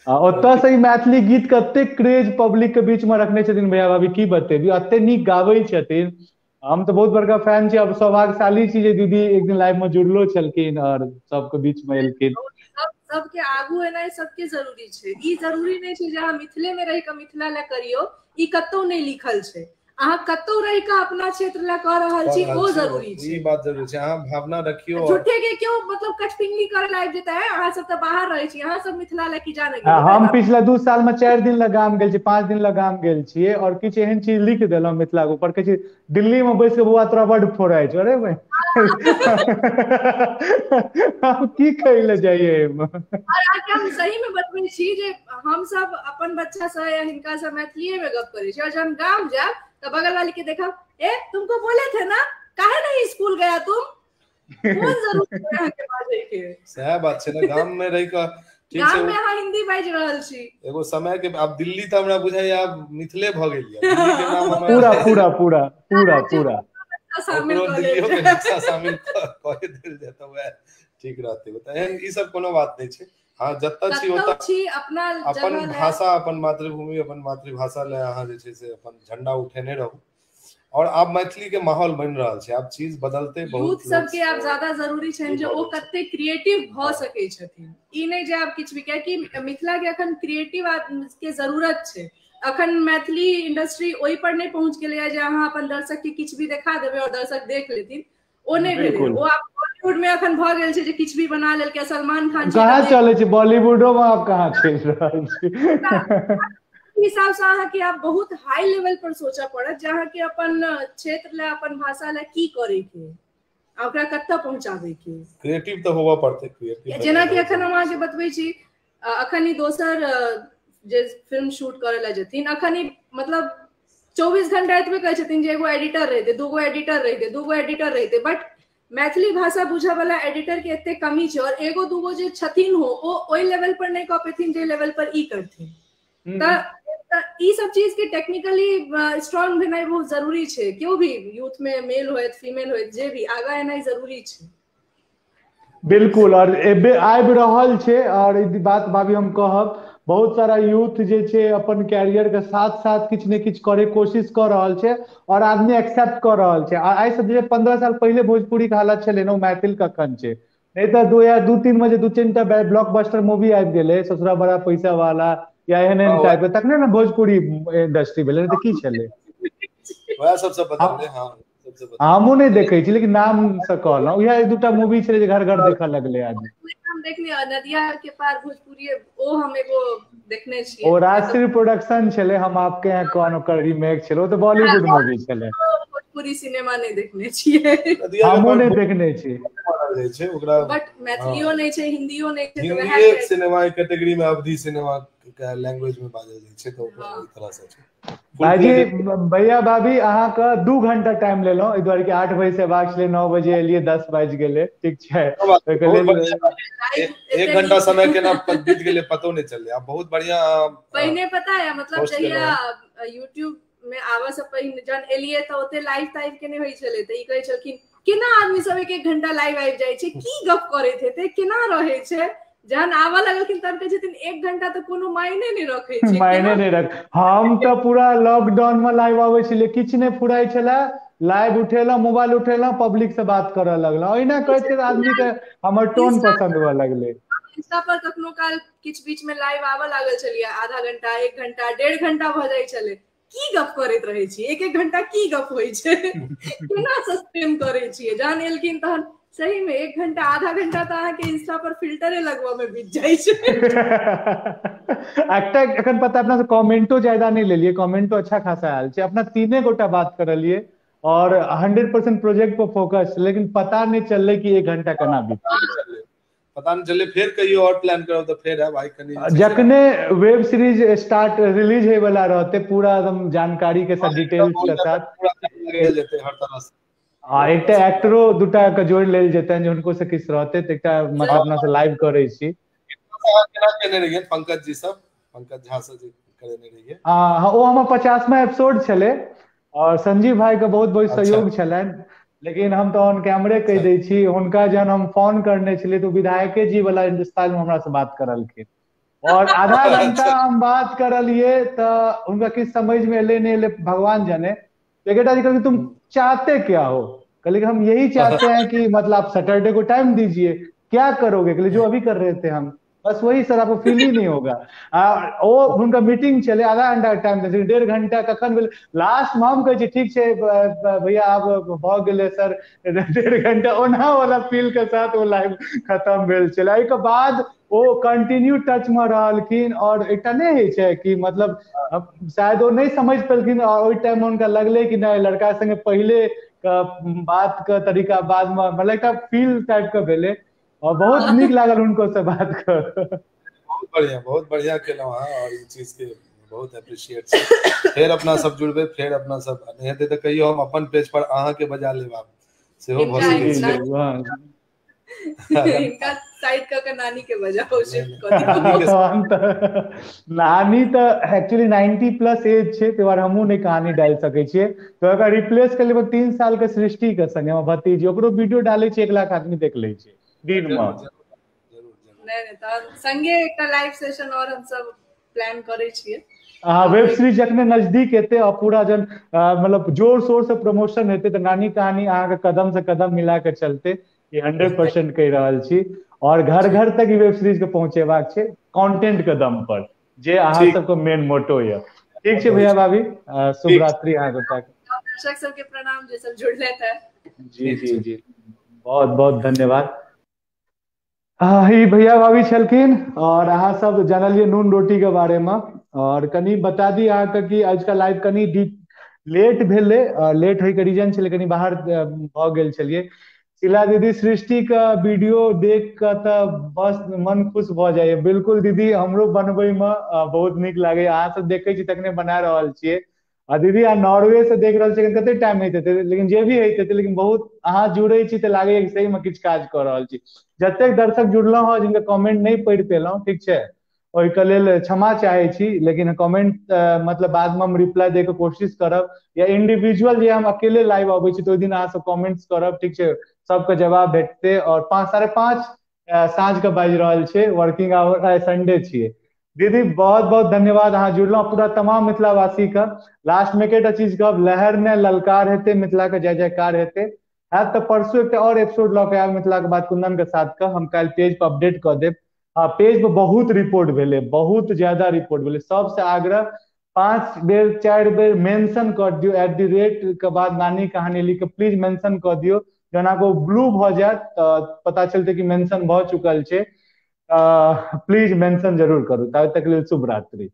A: ओतऽ से मैथिली गीत के एते क्रेज पब्लिक के बीच में रखने छथिन भैया भाभी, की बतेबी, एते नीक गाबै छथिन। हम तऽ बहुत बड़का फैन छी, अब सौभाग्यशाली छी जे दीदी एक दिन लाइव में जुड़लो छलखिन और सबके बीच में एलखिन।
C: सबके आगू एनाइ सबके जरूरी छै। ई जरूरी नहि छै जे अहाँ मिथिले में रहि कऽ मिथिला लए करियौ, ई कतौ नहि लिखल छै। अहाँ कतौ रहि कऽ अपना क्षेत्र लए कऽ रहल छी ओ जरूरी छै।
B: ई बात जरूरी छै, अहाँ भावना रखियौ।
C: झूठे के क्यों मतलब कठपिंगली करे लायक जेता है, अहाँ सब तऽ बाहर रहै छी, अहाँ सब मिथिला लए की जाने।
A: हम पिछला 2 साल में 4 दिन लए गाम गेल छी, 5 दिन लए गाम गेल छियै और किछु एहन चीज लिख देलहुँ मिथिला के ऊपर, कहै दिल्ली में बैस के बौआ तोरा बड फोड़ाइ छौ। अरे भाई हम की कहै लए जाइए एहिमे।
C: और अहाँके हम सही में बतबै छी जे हम सब अपन बच्चा से या हिनका से मैथिलीए में गप करै छी, और जब हम गाम जायब तो बगल वाली के देखा, ए तुमको बोले थे ना, काहे नहीं स्कूल गया तुम, कोन जरूरत है अहाँ के बाजै के।
B: सएह बात छै ने, गाम में रहि कऽ ठीक छै,
C: गाम में अहाँ हिंदी बाजि रहल छी।
B: एगो समय के आब दिल्ली तऽ हमरा बुझाइया आब मिथिले भऽ गेल या, दिल्ली के नाम हमरा
A: पूरा पूरा पूरा पूरा पूरा
C: शामिल कऽ
B: दिल्लियो के नक्शा शामिल कऽ देल जाय तऽ वएह ठीक रहतै। तऽ एहन ई सब कोनो बात नहि छै। हाँ, जतऽ छी ओतऽ
C: छी, अपना
B: अपन भाषा, अपन मातृभूमि, अपन मातृभाषा लए अहाँ जे छै से अपन झंडा उठेने रहू। और आब मैथिली के माहौल बनि रहल छै, आब चीज बदलते बहुत।
C: यूथ सबके आब ज्यादा जरूरी छै जे ओ कते क्रिएटिव भऽ सकै छथिन, ई नहि जे आब किछु भी, कियाकि मिथिला के अखन क्रिएटिव के जरूरत छै। अखन मैथिली इंडस्ट्री ओहि पर नहि पहुंच गेलैए जे अहाँ अपन दर्शक के किछु भी देखा देबै और दर्शक देख लेथिन, ओ नहि भेलै। ओ आब बॉलीवुड में अखन भऽ गेल छै जे किछु भी बना लेलकै। सलमान खान
A: कहाँ चलै छै बॉलीवुडो में, आब कहाँ चलि रहल छै।
C: हिसाब से अहाँके आब बहुत हाई लेवल पर सोचऽ पड़त जे अहाँके अपन क्षेत्र लए अपन भाषा लए की करे के, ओकरा कतऽ पहुँचाबै के।
B: क्रिएटिव तऽ होबऽ पड़तै, क्रिएटिव।
C: जेनाकि अखन हम अहाँके बतबै छी, अखन ई दोसर जे फिल्म शूट करे लए जेथिन, अखन ई मतलब 24 घंटा एतबे कहै छथिन जे एगो एडिटर रहिते, 2 गो एडिटर रहिते, 2 गो एडिटर रहिते, बट मैथिली भाषा बुझऽ वाला एडिटर के एते कमी छै, और एगो दूगो जे छथिन हो ओ ओहि लेवल पर नहि कऽ पेथिन जे लेवल पर ई करथिन। तऽ ई सब चीज के टेक्निकली स्ट्रांग भेनाइ बहुत जरूरी छै। केओ भी यूथ में मेल होयत फीमेल होयत जे भी आगा एनाइ जरूरी छै।
A: बिल्कुल, और आबि रहल छै। और ई बात भाभी हम कहब, बहुत सारा यूथ जे छै अपन कैरियर के साथ साथ किछु ने किछु करे कोशिश कऽ रहल छै और आदमी एक्सेप्ट कऽ रहल छै। आ आइ से जे 15 साल पहिले भोजपुरी के हालत छलै ने, ओ मैथिल कखन छै? नहि तऽ 2002-3 में जे 2-3 टा ब्लॉकबस्टर मूवी आबि गेलै, ससुरा बड़ा पैसा वाला या एहन एहन टाइप के, तखने ने भोजपुरी इंडस्ट्री भेलै, तऽ की छलै?
B: वएह सबसँ बदललै। हँ,
A: हमहूँ नहि देखै छी, लेकिन नाम से कहलहुँ, उएह 1-2 टा मूवी छलै जे घर घर देखऽ लगलै आदमी।
C: हम देखने नदिया के पार भोजपुरी, ओ हम एगो देखने छियै।
A: ओ राजश्री प्रोडक्शन छलै, हम आपके यहाँ कौन, ओकर रीमेक छलै, ओ तऽ बॉलीवुड मूवी छलै।
C: भोजपुरी सिनेमा नहि देखने छियै।
A: हमहूँ नहि देखने छी।
B: ओकरा
C: बट मैथिलियो नहि छै, हिंदियो नहि छै।
B: हिंदी सिनेमा कैटेगरी में अवधि सिनेमा लैंग्वेज में बाजल जाइ छै, तऽ ओकरा ओहि तरह से छै।
A: भाईजी, भैया भाभी, अहाँके 2 घंटा टाइम लेलहुँ, एहि दुआरे कि 8 बजे से अयबाक छलै, 9 बजे एलियै, 10 बाजि गेलै। ठीक छै,
B: 1 घंटा समय केना बीत गेलै पतो नहि चललै। बहुत बढ़िया।
C: पहिने पता है, मतलब जहिया यूट्यूब में आबऽ से पहिने जहन एलियै तऽ ओते लाइव ताइव के नहि होइ छलै, तऽ ई कहै छलखिन केना आदमी सब 1-1 घंटा लाइव आबि जाइ छै, की गप करैत हेतै, केना रहै छै। जहन आबऽ लगलखिन तहन कहै छथिन 1 घंटा तऽ कोनो मायने नहि रखै छै,
A: मायने नहि रख। हम तऽ पूरा लॉकडाउन में लाइव आबै छलियै, किछु नहि फुराइ छलै, लाइव उठेलहुँ, मोबाइल उठेलहुँ, पब्लिक से बात करऽ लगलहुँ। ओहिना करैत करैत आदमी के हमर टोन पसन्द हुअ लगलै।
C: इंस्टा पर कखनो काल किछु बीच में लाइव आबऽ लागल छलियै, आधा घंटा, 1 घंटा, 1.5 घंटा भऽ जाइ छलै। की गप करैत रहै छी, 1-1 घंटा की गप होइ छै, केना सस्पेंड करै छियै। जहन एलखिन तहन सही में 1 घंटा आधा घंटा तऽ अहाँके इंस्टा पर फिल्टरे लगबऽ में बीत जाइ छै।
A: एकटा एखन पता अपना से कमेंटो ज्यादा नहि लेलियै, कमेंटो अच्छा खासा आयल छै। अपना 3 गोटा बात करलियै और 100% प्रोजेक्ट पर फोकस, लेकिन पता नहि चललै कि 1 घंटा केना बीत
B: गेलै, पता नहि चललै। फेर कहियो और प्लान करब तऽ फेर आयब। आइ कनि
A: जखने वेब सीरीज स्टार्ट रिलीज होय वाला रहते, पूरा एकदम जानकारी के साथ, डिटेल्स के साथ
B: जेतै हर तरह से।
A: आ एकटा एक्टरो 2टा के जोड़ि लेल जेतनि, जे हुनको से किछु रहते तऽ एकटा मतलब अपना से लाइव करै छी।
B: केना केने रहियै पंकज जी सब, पंकज झा से जे करेने रहियै?
A: हँ, ओ हमर 50वां एपिसोड छलै और संजीव भाई के बहुत बहुत सहयोग छलनि, लेकिन हम तऽ ऑन कैमरे कहि दै छी, हुनका जहन हम फोन करने छलियै तऽ विधायके जी वाला हिंदुस्तान में हमरा से बात करलखिन और आधा घंटा हम बात करलियै तऽ हुनका किछु समझ में एलै नहि एलै भगवान जाने। बेटा जी कहलखिन तुम चाहते क्या हो? कहलियै हम यही चाहते हैं कि मतलब आप सैटरडे को टाइम दीजिए। क्या करोगे? कहलियै जो अभी कर रहे थे हम, बस वही सर, आपको फील ही नहीं होगा। ओ हुनका मीटिंग छलै, आधा घंटा टाइम दै, 1.5 घंटा कखन भेल लास्ट में हम कहै छी ठीक छै भैया आब भऽ गेलै सर, 1.5 घंटा ओना वाला फील के साथ ओ लाइव खत्म भेल छलै। एहिके बाद ओ कंटिन्यू टच में रहलखिन और एकटा नहि होइ छै कि मतलब शायद ओ नहि समझ पेलखिन और ओहि टाइम में हुनका लगलै कि नहि लड़का संगे पहिले बात के तरीका बाद में मतलब एकटा फील टाइप के भेलै और बहुत नीक लागल हुनको से बात कर।
B: बहुत बढ़िया केलहुँ अहाँ और ई चीज के बहुत अप्रिशिएट छै। फेर अपना सब जुड़बै, फेर अपना सब नहि हेतै तऽ कहियो हम अपन पेज पर अहाँके बजा लेब, आब सेहो भऽ सकै छै।
C: हिनका साइड कऽ के नानी के बजाओ, शिफ्ट कऽ दियौ।
A: नानी तऽ एक्चुअली 90+ एज छै, ताहि दुआरे हमहूँ नहि कहानी डालि सकै छियै, तऽ ओकरा रिप्लेस कर लेबै 3 साल के सृष्टि के संगे, हमर भतीजी, ओकरो वीडियो डालै छै 1 लाख आदमी देख लै छै दिन में।
C: नहि तहन संगे एकटा लाइव सेशन और हम सब प्लान करै छियै।
A: हाँ, वेब सीरीज जखने नजदीक हेतै और पूरा जन मतलब जोर शोर से प्रमोशन हेतै तऽ नानी कहानी अहाँके कदम से कदम मिला के चलते, ई 100% कहि रहल छी। और घर घर तक ई वेब सीरीज के पहुंचेबाक छै कंटेंट के दम पर, जे अहाँ सबके मेन मोटो यऽ। ठीक छै भैया भाभी, शुभ रात्रि अहाँ गोटा के।
C: दर्शक सबके प्रणाम जे सब जुड़लथि है।
A: जी जी जी, बहुत बहुत धन्यवाद। ई भैया भाभी छलखिन और अहाँ सब जानलियै नून रोटी के बारे में। और कनि बता दी अहाँके कि आजुका लाइव कनि लेट भेलै, लेट होइके रीजन छलै कनि बाहर भऽ गेल छलियै। शिला दीदी सृष्टि के वीडियो देख कऽ तऽ बस मन खुश भऽ जाइए। बिल्कुल दीदी, हमरो बनबै में बहुत नीक लागैए, अहाँ सब देखै छी तखने बना रहल छियै। आ दीदी आ नॉर्वे से देख रहल छी, कते टाइम होइत हेतै, लेकिन जे भी होइत हेतै, लेकिन बहुत अहाँ जुड़ै छी तऽ लागैया कि सही मे किछु काज कऽ रहल छी। जतेक दर्शक जुड़लहुँ हँ, जिनका कमेंट नहि पढ़ि पेलहुँ, ठीक छै, ओहिके लेल क्षमा चाहै छी, लेकिन कमेंट मतलब बाद मे हम रिप्लाई दै के कोशिश करब, या इंडिविजुअल जे हम अकेले लाइव अबै छी तऽ ओहि दिन अहाँ सब कमेंट्स करब, ठीक छै, सबके जवाब भेटतै। और 5:30 साँझ के बाजि रहल छै, वर्किंग आवर आइ संडे छियै। दीदी बहुत बहुत धन्यवाद, अहाँ जुड़लहुँ पूरा तमाम मिथिलावासी के। लास्ट में एकटा चीज कहब, लहर ने ललकार हेतै, मिथिला के जय जयकार हेतै। हैत तऽ परसू एकटा और एपिसोड लऽ के आयब मिथिला के बात कुंदन के साथ के, हम काल्हि पेज पर अपडेट कऽ देब। पेज पर बहुत रिपोर्ट भेलै, बहुत ज्यादा रिपोर्ट भेलै। सबसे आग्रह 5 बेर 4 बेर मेंशन कर दियौ, @ के बाद नानी कहानी लिख के प्लीज मेंशन कऽ दियौ, जेना ओ ब्लू भऽ जायत तऽ पता चलतै कि मेंशन भऽ चुकल छै। प्लीज मेंशन जरूर करू। ताबे तक लेल शुभ रात्रि।